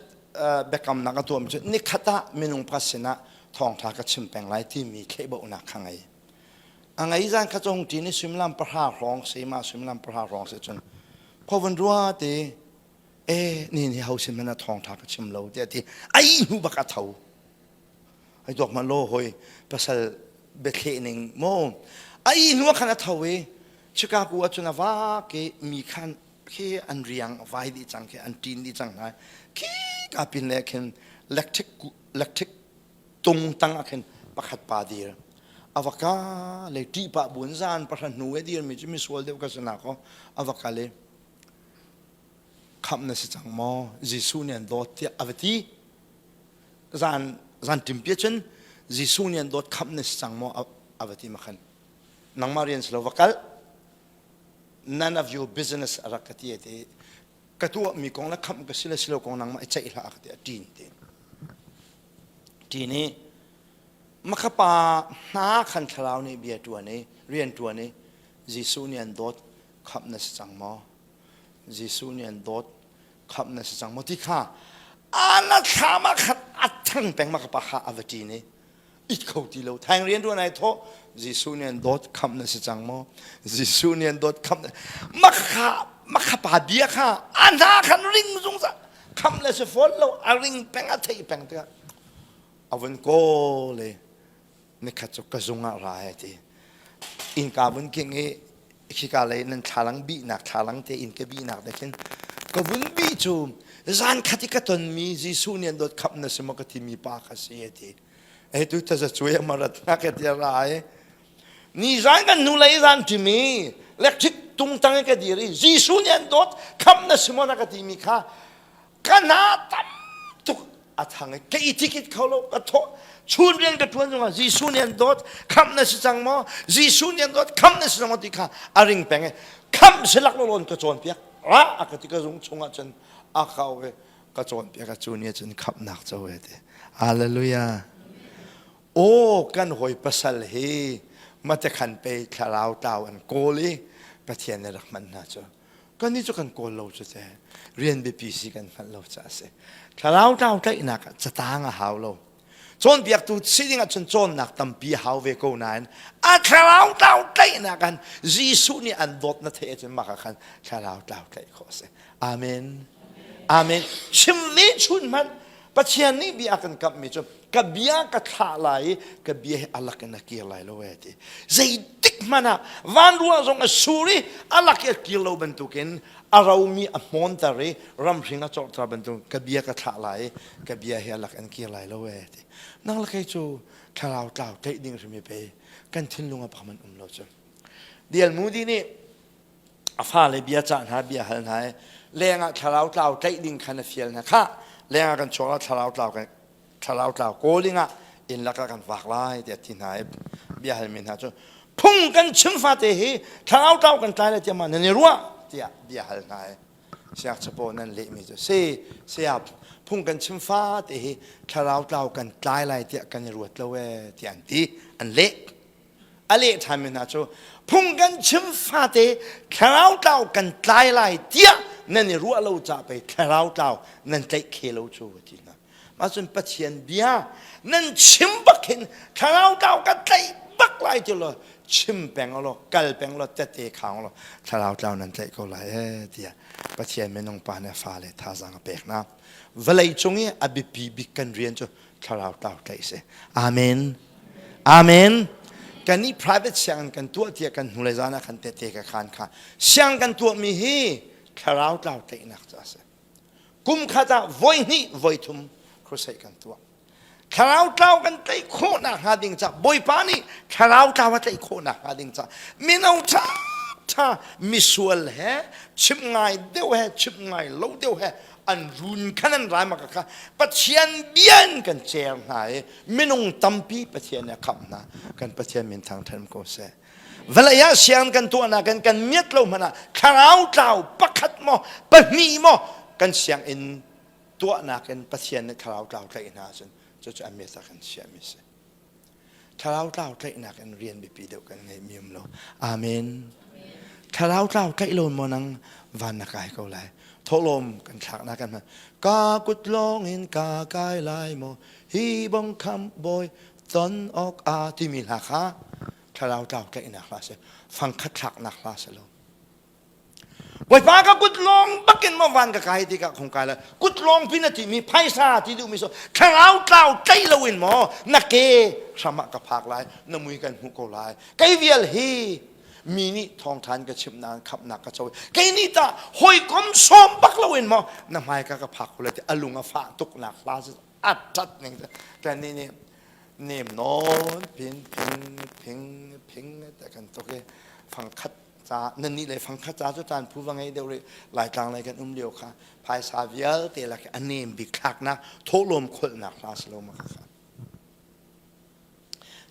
Speaker 1: biakamnak a tuahmi cu nikhat ah minung pakhat sinah thawngṭha ka chim peng lai timi thlehbauhnak kha ngei. A ngei zan kha cu hung ṭin i suimilam pahra hrawng si ma suimilam pahra hrawng si cun khua vun rua ti e ni ni ho sin hmanh ah thawngṭha ka chim lo tiah ti ai hnu bak a tho. Ai tuak hmanh law hoi pasal biathleh ning maw ai hnu ah khan a tho i Chicago ah cun a vak i mi khan khi an riang vai dih cang khi an ṭin dih cang hna khi ka pin le khin electric electric tung tang ah khin pakhat pa dir avaka le ṭih pah buan zan pahra hnu e dir mi cu misual deuh ka si na ko avaka le khamh na si cang maw Jesuh nih an dawt tiah a va ti zan zan ṭimpi cun Jesuh nih an dawt khamh na si cang maw a va ti ma khan nangmah rian si lo va kal none of your business a rak ka ti te ka tuahmi kong le khamh ka si le si lo kong nangmah i ceih hlah ka ti a ṭin te ṭin i makhapa hna khan thlarau nih bia ṭuan i rian ṭuan i Jesuh nih an dawt khamh na si cang maw Jesuh nih an dawt khamh na si cang maw ti kha ana thlam ah khan a thang peng makhapa kha a va ṭin i it kho ti lo thaing rian tuan ai thawh Jesuh nih an dawt khamh na si cang maw Jesuh nih an dawt khamh makha makha pa bia kha a hna khan ring zungzal khamh le si fawn lo a ring peng a thei peng tikah a vun kawl i nikhat cu ka zung ah ra ai ti innka vun king i khika lei nan thlalang bihnak thlalang te inn ka bihnak te khin ka vun bih cu zan khat i ka tonmi Jesuh nih an dawt khamh na si maw ka timi pa kha si a ti e tu ta za cuai amarat na ka ti ra ai ni zan kan nu lei zan timi electric tung tang i ka dir i Jesuh nih an dawt khamh na si maw na ka timi kha ka hna tam tuk a thang i ka i tikit kho lo ka thawh chun rian ka ṭuan zongah Jesuh nih an dawt khamh na si cang maw Jesuh nih an dawt khamh na si cang maw ti kha a ring peng i khamh si lak lo ka cawnpiak ra a ka ti ka zung chungah cun a kau i ka cawnpiak a cu nih cun khamhnak co e ti hallelujah aw kan hawi pasal hi mate khan pe thlarau tlau an kawl i Pathian nih rak hman hna cu Kannih cu kan kawl lo cu te rian biapi si kan hngalh lo caah a si. Thlarau tlau tlaihnak ah catang a hau lo. Cawnpiaktu si ding ahcun cawnnak tampi a hau ve ko nain a thlarau tlau tlaihnak an Jesuh nih an dawt na theih ahcun mah khan thlarau tlau tlaih khawh a si. Amen. Amen. Chim ve chun hmanh Pathian nih bia a kan kamhmi cu ka bia ka thlah lai i ka bia hi a lak in a kir lai lo e ti. Zeitik hmanh ah vanruah zong a sur i a lak i a kir lo bantukin a romi a hmawnter i ramhring a corhter bantuk ka bia ka thlah lai i ka bia hi a lak in kir lai lo e ti. Nang le kei cu thlarau tlau tlaih ding hrim i pe kan thinlung a pakman um lo cu. D.L. Moody nih a fale bia cah hna bia hal hna i lengah thlarau tlau tlaih ding khan a fial hna khah lengah kan chuak la thlarau tlau kan thlarau tlau kawl dingah inn lakah kan vak lai tiah ti hna i bia halmi hna cu phung kan chim fate hi thlarau tlau kan tlai lai tiah ma nan i ruah tiah bia hal hna i. Siangngakchia pawl nan lehmi cu si saya phung kan chim fate hi thlarau tlau kan tlai lai tiah kan i ruat lo ee tiah an ti. An leh. A leh ṭhanmi hna cu phung kan chim fate thlarau tlau kan tlai lai tiah nan i ruah lo ca pei thlarau tlau nan tlaih khe lo cu a ti hna. Mah cun Pathian bia nan chim bak hin thlarau tlau ka tlaih bak lai ti law chim peng law kal peng law tete khang law thlarau tlau nan tlaih ko lai ee tiah Pathian minung pa nih a fale thazaang a pek hna. Vawlei cung i a biapi bik kan rian cu thlarau tlau tlaih si. Amen. Amen. Kan nih private sianginn kan tuah tiah kan hnulei zan ah khan tete ka khan kha siang kan tuahmi hi thlarau tlau tlaihnak ca a si. Kum khat ah voi hnih voi thum crusade kan tuah. Thlarau tlau kan tlaih khawh nakhnga ding ca Bawipa nih thlarau tlau a tlaih khawh nakhnga ding ca mino ṭha ṭha misual he chimh ngai deuh he chimh ngai lo deuh he an run khan an rai maka kha Pathian bian kan cer hna i minung tampi Pathian nih a khamh hna kan Pathian min thangṭhat ko seh. Vawlei ah siang kan tuahnak in kan miat lo hmanh ah thlarau tlau pakhat maw pahnih maw kan sianginn tuahnak in Pathian nih thlarau tlau tlaih hna ahcun cucu a miat ah kan chiahmi a si. Thlarau tlau tlaihnak in rian biapi deuh kan ngeihmi um lo. Amen. Thlarau tlau tlaih lo maw nang van na kai ko lai. Thawhlawm kan thlaknak kan hman. Ka kut lawng in ka kai lai maw hi bong kham bawi ton awk a timi hla kha thlarau tlau tlaihnak hla si fangkhat thlaknak hla si lo Bawipa ka kut lawng bakin maw van ka kai ti ka khong kai la kut lawng pin a ti mi phaisa ti duh mi so thlarau tlau tlaih lo in maw na ke hram ah ka phak lai na mui kan hmuh ko lai kei vial hi mi nih thawngthan ka chimh na khamnak ka co kei nih ta hawikom sawm bak lo in maw na hmai ka ka phak ko lai ti a lung a fah tuk nak hla a ṭat ning kan nih nih nem nawn pin phing phing phing te kan tuk i fangkhat ca nan nih le fangkhat ca cu caan phu va ngei deuh rih laitlang lei kan um lio kha phaisa vialte lak a nem bik thlaknak thawhlawm kholhnak hla si lo ma kha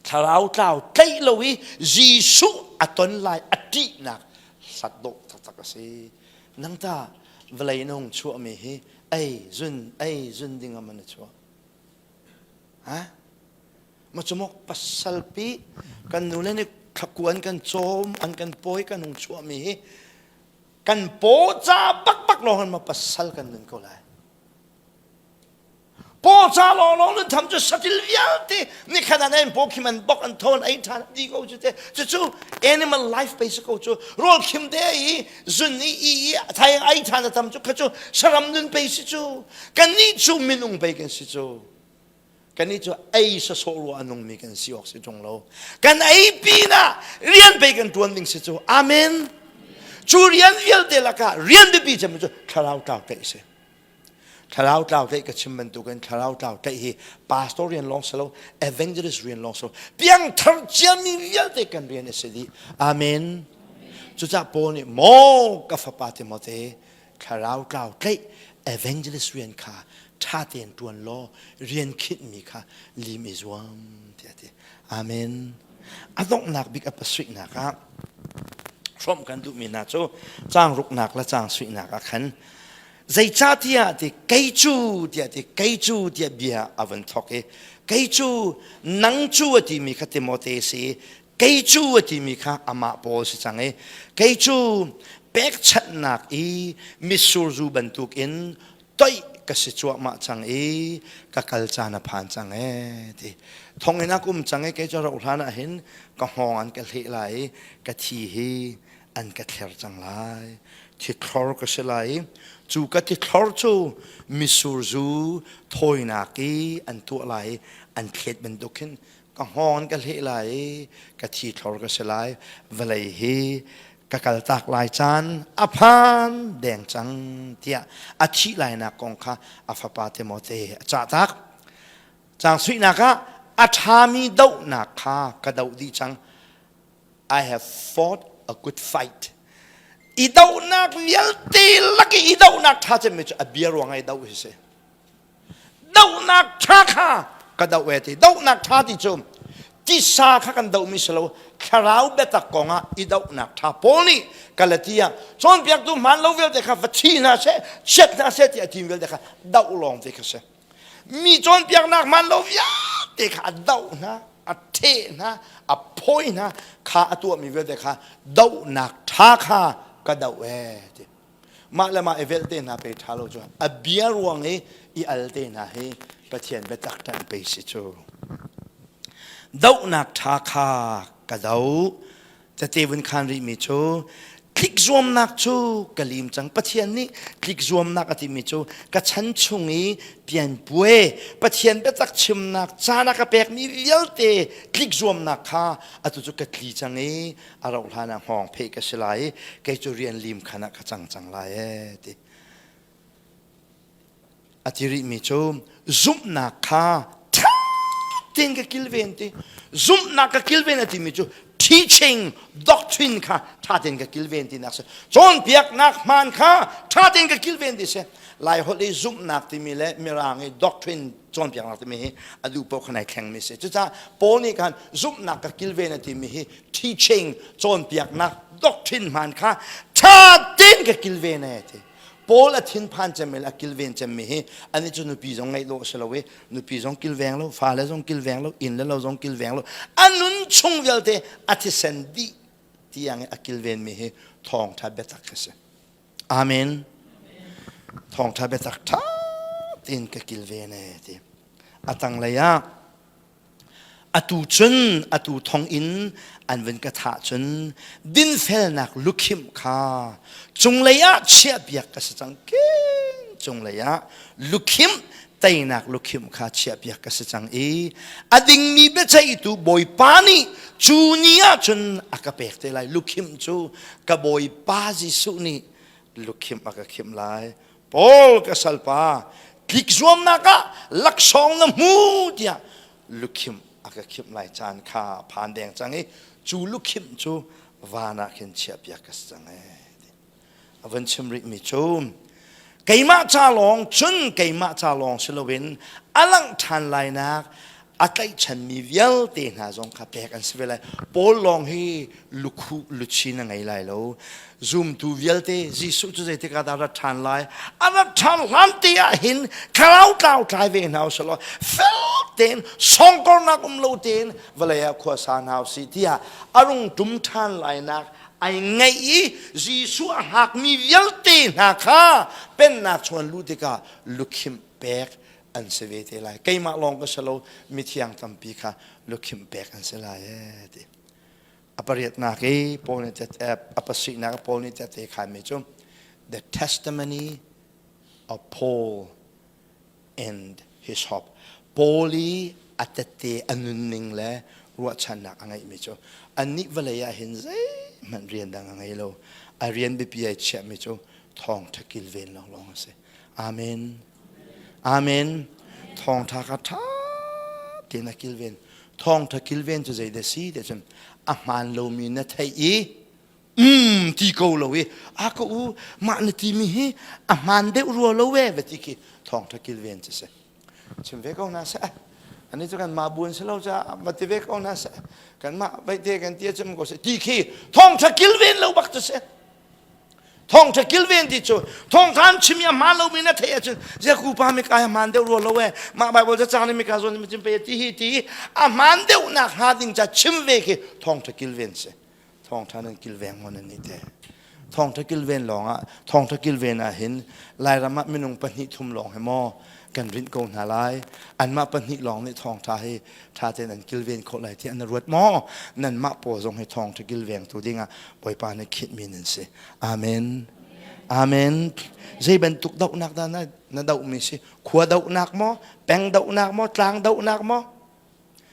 Speaker 1: thlarau tlau tlaih lo i Jesuh a ton lai a ṭihnak hlat dawh taktak a si nang ta vawlei na hung chuahmi hi ei zun ei zun ding ah man na chuah ha ma cumok pasal pi kan nu le nih thlakuan kan cawm an kan pawi kan hung chuahmi hi kan paw ca bakbak lawng in ma pasal kan nun ko lai Pawca lawnglawng nun tham cu satil vialte nikhat ah nan paw khim an bok an thawn ei ṭhan di ko cu te cucu animal life pei si ko cu rawl khim te i zun i i i thai ai ṭhan a tam cu kha cu saram nun pei si cu kannih cu minung pei kan si cu kannih cu ei sasawh rua a nungmi kan si awk si ṭung lo kan ei pinah rian pei kan ṭuan ding si cu amen cu rian vialte lakah rian biapi cem cu thlarau tlau tlaih si Thlarau tlau tlaih ka chim bantukin thlarau tlau tlaih hi pastor rian lawng si lo, evangelist rian lawng si lo, piangthar ciami vialte kan rian a si dih. Amen. Cucaah Paul nih maw ka fapa Timote thlarau tlau tlaih evangelist rian kha ṭha tein ṭuan law rian khinhmi kha lim i zuam tiah a ti. Amen. A donghnak bik a pasarihnak ah hrawmh kan duhmi hna cu caang ruknak le caang suihnak ah khan Zeicahtiah ti kei cu tiah ti kei cu tiah bia a van thawk i kei cu nang cu a timi kha Timote si i kei cu a timi kha amah Paul si cang i kei cu pekchanhnak i mitsur zu bantukin toih ka si cuahmah cang i ka kal caan a phan cang ee ti thonginn ah ka um cang i kei cu rauh hlan ah hin ka hngawng an ka hleh lai i ka thi hi an ka thler cang lai thithlor ka si lai i cu ka tithlor cu mitsur zu thawinak i an tuah lai i an thlet bantuk khin ka hngawng ka hleh lai i ka thithlor ka si lai vawlei hi ka kaltak lai caan a phan deng cang tiah a thih lainak kong kha a fapa Timote a cahtak caang suihnak ah a ṭhami dohnak kha ka doh dih cang I have fought a good fight. I dohnak vialte lak i i dohnak ṭha cemmi cu a bia ruang i doh hi si. Dohnak ṭha kha ka doh e ti. Dohnak ṭha ti cu. Tisa kha kan dohmi si lo, thlarau biatak kong ah i dohnak ṭha. Paul nih Galatia cawnpiaktu hmaan lo vialte kha va thi hna seh, chiat hna seh ti a tim vialte kha doh lawng te kha si. Mi cawnpiaknak hmaan lo vialte kha a doh hna, a ṭheh hna, a phawi hna kha a tuahmi vialte kha dohnak ṭha kha ka doh ee ti. Mah le mah i velh te hna pe ṭha lo cu a bia ruang i i al te hna hi Pathian biatak ṭanh pe si cu. Dohnak ṭha kha ka doh. Tete vun khan rihmi cu tlik zuamnak cu ka lim cang. Pathian nih tlik zuamnak a timi cu ka chan chung i pianpue Pathian biatak chimnak caan a ka pekmi vialte tlik zuamnak kha atu cu ka tli cang i a rauh hlan ah hngawng pheh ka si lai i kei cu rian lim khan ah ka cang cang lai ee ti a ti rihmi cu zumhnak kha ṭha tein ka kilven ti zumhnak ka kilven a timi cu teaching doctrine kha ṭha tein ka kilven tinak si cawnpiaknak hmaan kha ṭha tein ka kilven ti si lai holh i zumhnak timi le mirang i doctrine cawnpiaknak timi hi a duh paoh khan ai thlengmi si. Cucaah Paul nih khan zumhnak ka kilven a timi hi teaching cawnpiaknak doctrine hmaan kha ṭha tein ka kilven e ti. Paul a thinphan cemmi le a kilven cemmi hi ani cu nupi zong ngeih dawh si lo i nupi zong kilveng lo fale zong kilveng lo inn le lo zong kilveng lo a nun chung vialte a thisen dih tiang i a kilvenmi hi thawngṭha biatak a si. Amen. Thawngṭha biatak ṭha tein ka kilven e ti. A tanglei ah atu cun atu thong in an vun ka thah cun dinfelnak lukhimh kha cunglei ah chiahpiak ka si cang kin cunglei ah lukhimh teinak lukhimh kha chiahpiak ka si cang i a dingmi biaceihtu Bawipa nih cu ni ah cun a ka pek te lai lukhimh cu ka Bawipa Jesuh nih lukhimh a ka khimh lai Paul ka salpa tlik zuamnak ah laksawng na hmu tiah lukhimh a ka khimh lai caan kha phan deng cang i cu lukhimh cu van ah khin chiahpiak ka si cang ee A van chim rihmi cu keimah ca lawng cun keimah ca lawng si loin a langh ṭhan lainak a tlaihchanmi vialte hna zong kha pek an si ve lai. Paul lawng hi lukhuh luchin a ngei lai lo. Zumtu vialte Jesuh cu zeitik ah dah rat ṭhan lai? A rat ṭhan hlan te ah hin thlarau tlau tlai ve hna usih law fel tein songkornak um lo tein vawlei ah khua sa hna usih tiah a rung ṭum ṭhan lainak ai ngaih i Jesuh a hngakmi vialte hna kha pennak chuan luh tikah lukhimh pek an si ve te lai. Keimah lawng ka si lo, mithiang tampi kha lukhimh pek an si lai ee ti. A pariatnak i Paul nih a pasarihnak Paul nih tete khanmi cu the testimony of Paul and his hope. Paul i a tette a nunning le ruahchannak a ngeihmi cu annih vawlei ah hin zeihmanh rian dang a ngei lo. A rian biapi ai chiahmi cu thawngṭha kilven lawnglawng a si. Amen. Amen. Thawngṭha kha ṭha tein a kilven. Thawngṭha kilven cu zeidah si ti cun a hmaan lomi na theih i um ti ko lo i a ka u mah na timi hi a hmaan deuh rua lo e va ti khi thawngṭha kilven cu si chim ve ko hna seh ani cu kan mah buan si lo caah va ti ve ko hna seh kan mah vaite kan ti chim ko seh ti khi thawngṭha kilven lo bak cu si thawngṭha kilven ti cu thawngṭha an chim i a hmaan lomi na theih ahcun ziaku pa mi kai a hmaan deuh rua lo e mah Bible ca cang mi ka zawn mi chim pe ti hi ti a hmaan deuh nak hnga ding ca chim ve khi thawngṭha kilven si Thawngṭha nan kilveng maw nan nih teh? Thawngṭha kilven lawngah thawngṭha kilven ah hin Lairam ah minung pahnih thum lawng hi maw kan rinh ko hna lai. Anmah pahnih lawng nih thawngṭha hi ṭha tein an kilven khawh lai tiah na ruat maw? Nanmah pawl zong hi thawngṭha kilvengtu dingah Bawipa nih khinhmi nan si. Amen. Amen. Zei bantuk dohnak dah na, na dohmi si? Khua dohnak maw? Peng dohnak maw? Tlang dohnak maw?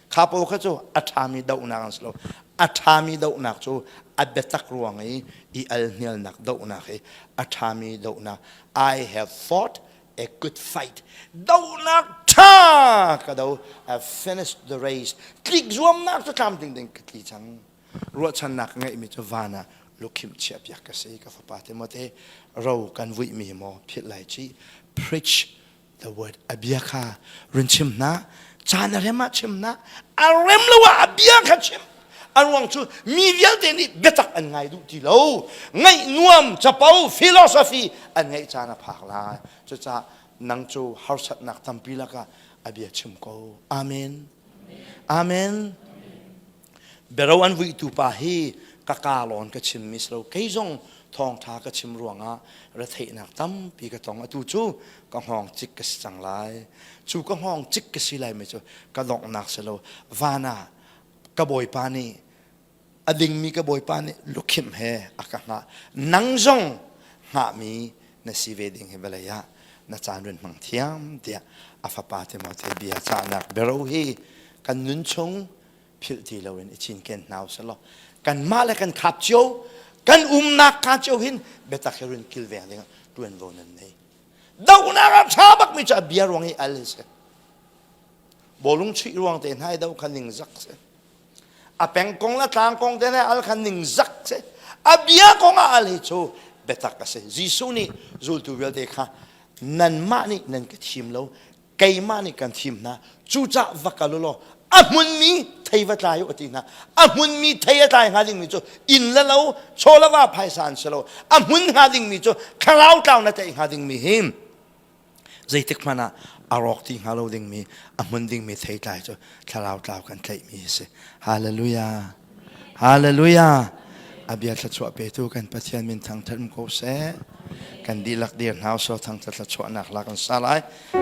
Speaker 1: Kha pawl kha cu a ṭhami dohnak an si lo. A ṭhami dohnak cu a biatak ruang i i alhnialnak dohnak hi a ṭhami dohnak. I have fought a good fight. Dohnak ṭha ka do. I finished the race. Tlik zuamnak cu tlamtling ding ka tli cang. Ruahchannak ka ngeihmi cu van ah lukhimh chiahpiak ka si. Ka fapa Timote ro kan vuihmi hi maw philh lai ci. Preach the word a bia kha run chim hna. Caan a rem ah chim na, a rem lo ah a bia kha chim. A ruang cu mi vialte nih biatak an ngai duh ti lo. Ngaih nuam capo philosophy an ngeih caan a phak lai. Cucaah nang cu harsatnak tampi lakah a bia chim ko. Amen. Amen. Biaro an vuitu pa hi ka kaa lawn ka chimmi si lo. Kei zong thawngṭha ka chim ruangah retheihnak tampi ka tong. Atu cu ka hngawng cik ka si cang lai. Cu ka hngawng cik ka si laimi cu ka donghnak si lo. Van ah ka Bawipa nih a dingmi ka Bawipa nih lukhimh he a ka hngah. Nang zong hngahmi na si ve ding hi vawlei ah na caan run hmang thiam tiah a fapa Timote bia cahnak biaro hi kan nun chung philh ti loin i cinken hna usih law kanmah le kan khap cio kan umnak ka cio hin biatak hi run kilveng ding ṭuanvo nan nei. Dohnak ah ṭha bakmi cu a bia ruang i al si. Bawlung chuih ruang te hna i doh kha ningzak si. A peng kong le tlang kong te hna al kha ningzak si. A bia kong ah al hi cu biatak a si. Jesuh nih zultu vialte kha nanmah nih nan ka thim lo keimah nih kan thim hna. Cucah va kal u law a hmunmi thei va tlai u a ti hna. A hmunmi thei a tlai hnga dingmi cu inn le lo chaw le va phaisa an si lo. A hmun hnga dingmi cu thlarau tlau na tlaih hnga dingmi hi zeitik hmanh ah a rawk ti hnga lo dingmi a hmun dingmi theitlai cu thlarau tlau kan tlaihmi a si. Hallelujah. Hallelujah. A bia thluachuah petu kan Pathian min thangṭhat um ko seh. Kan dihlak dir hna usih thangṭhat thluachuahnak la kan sa lai.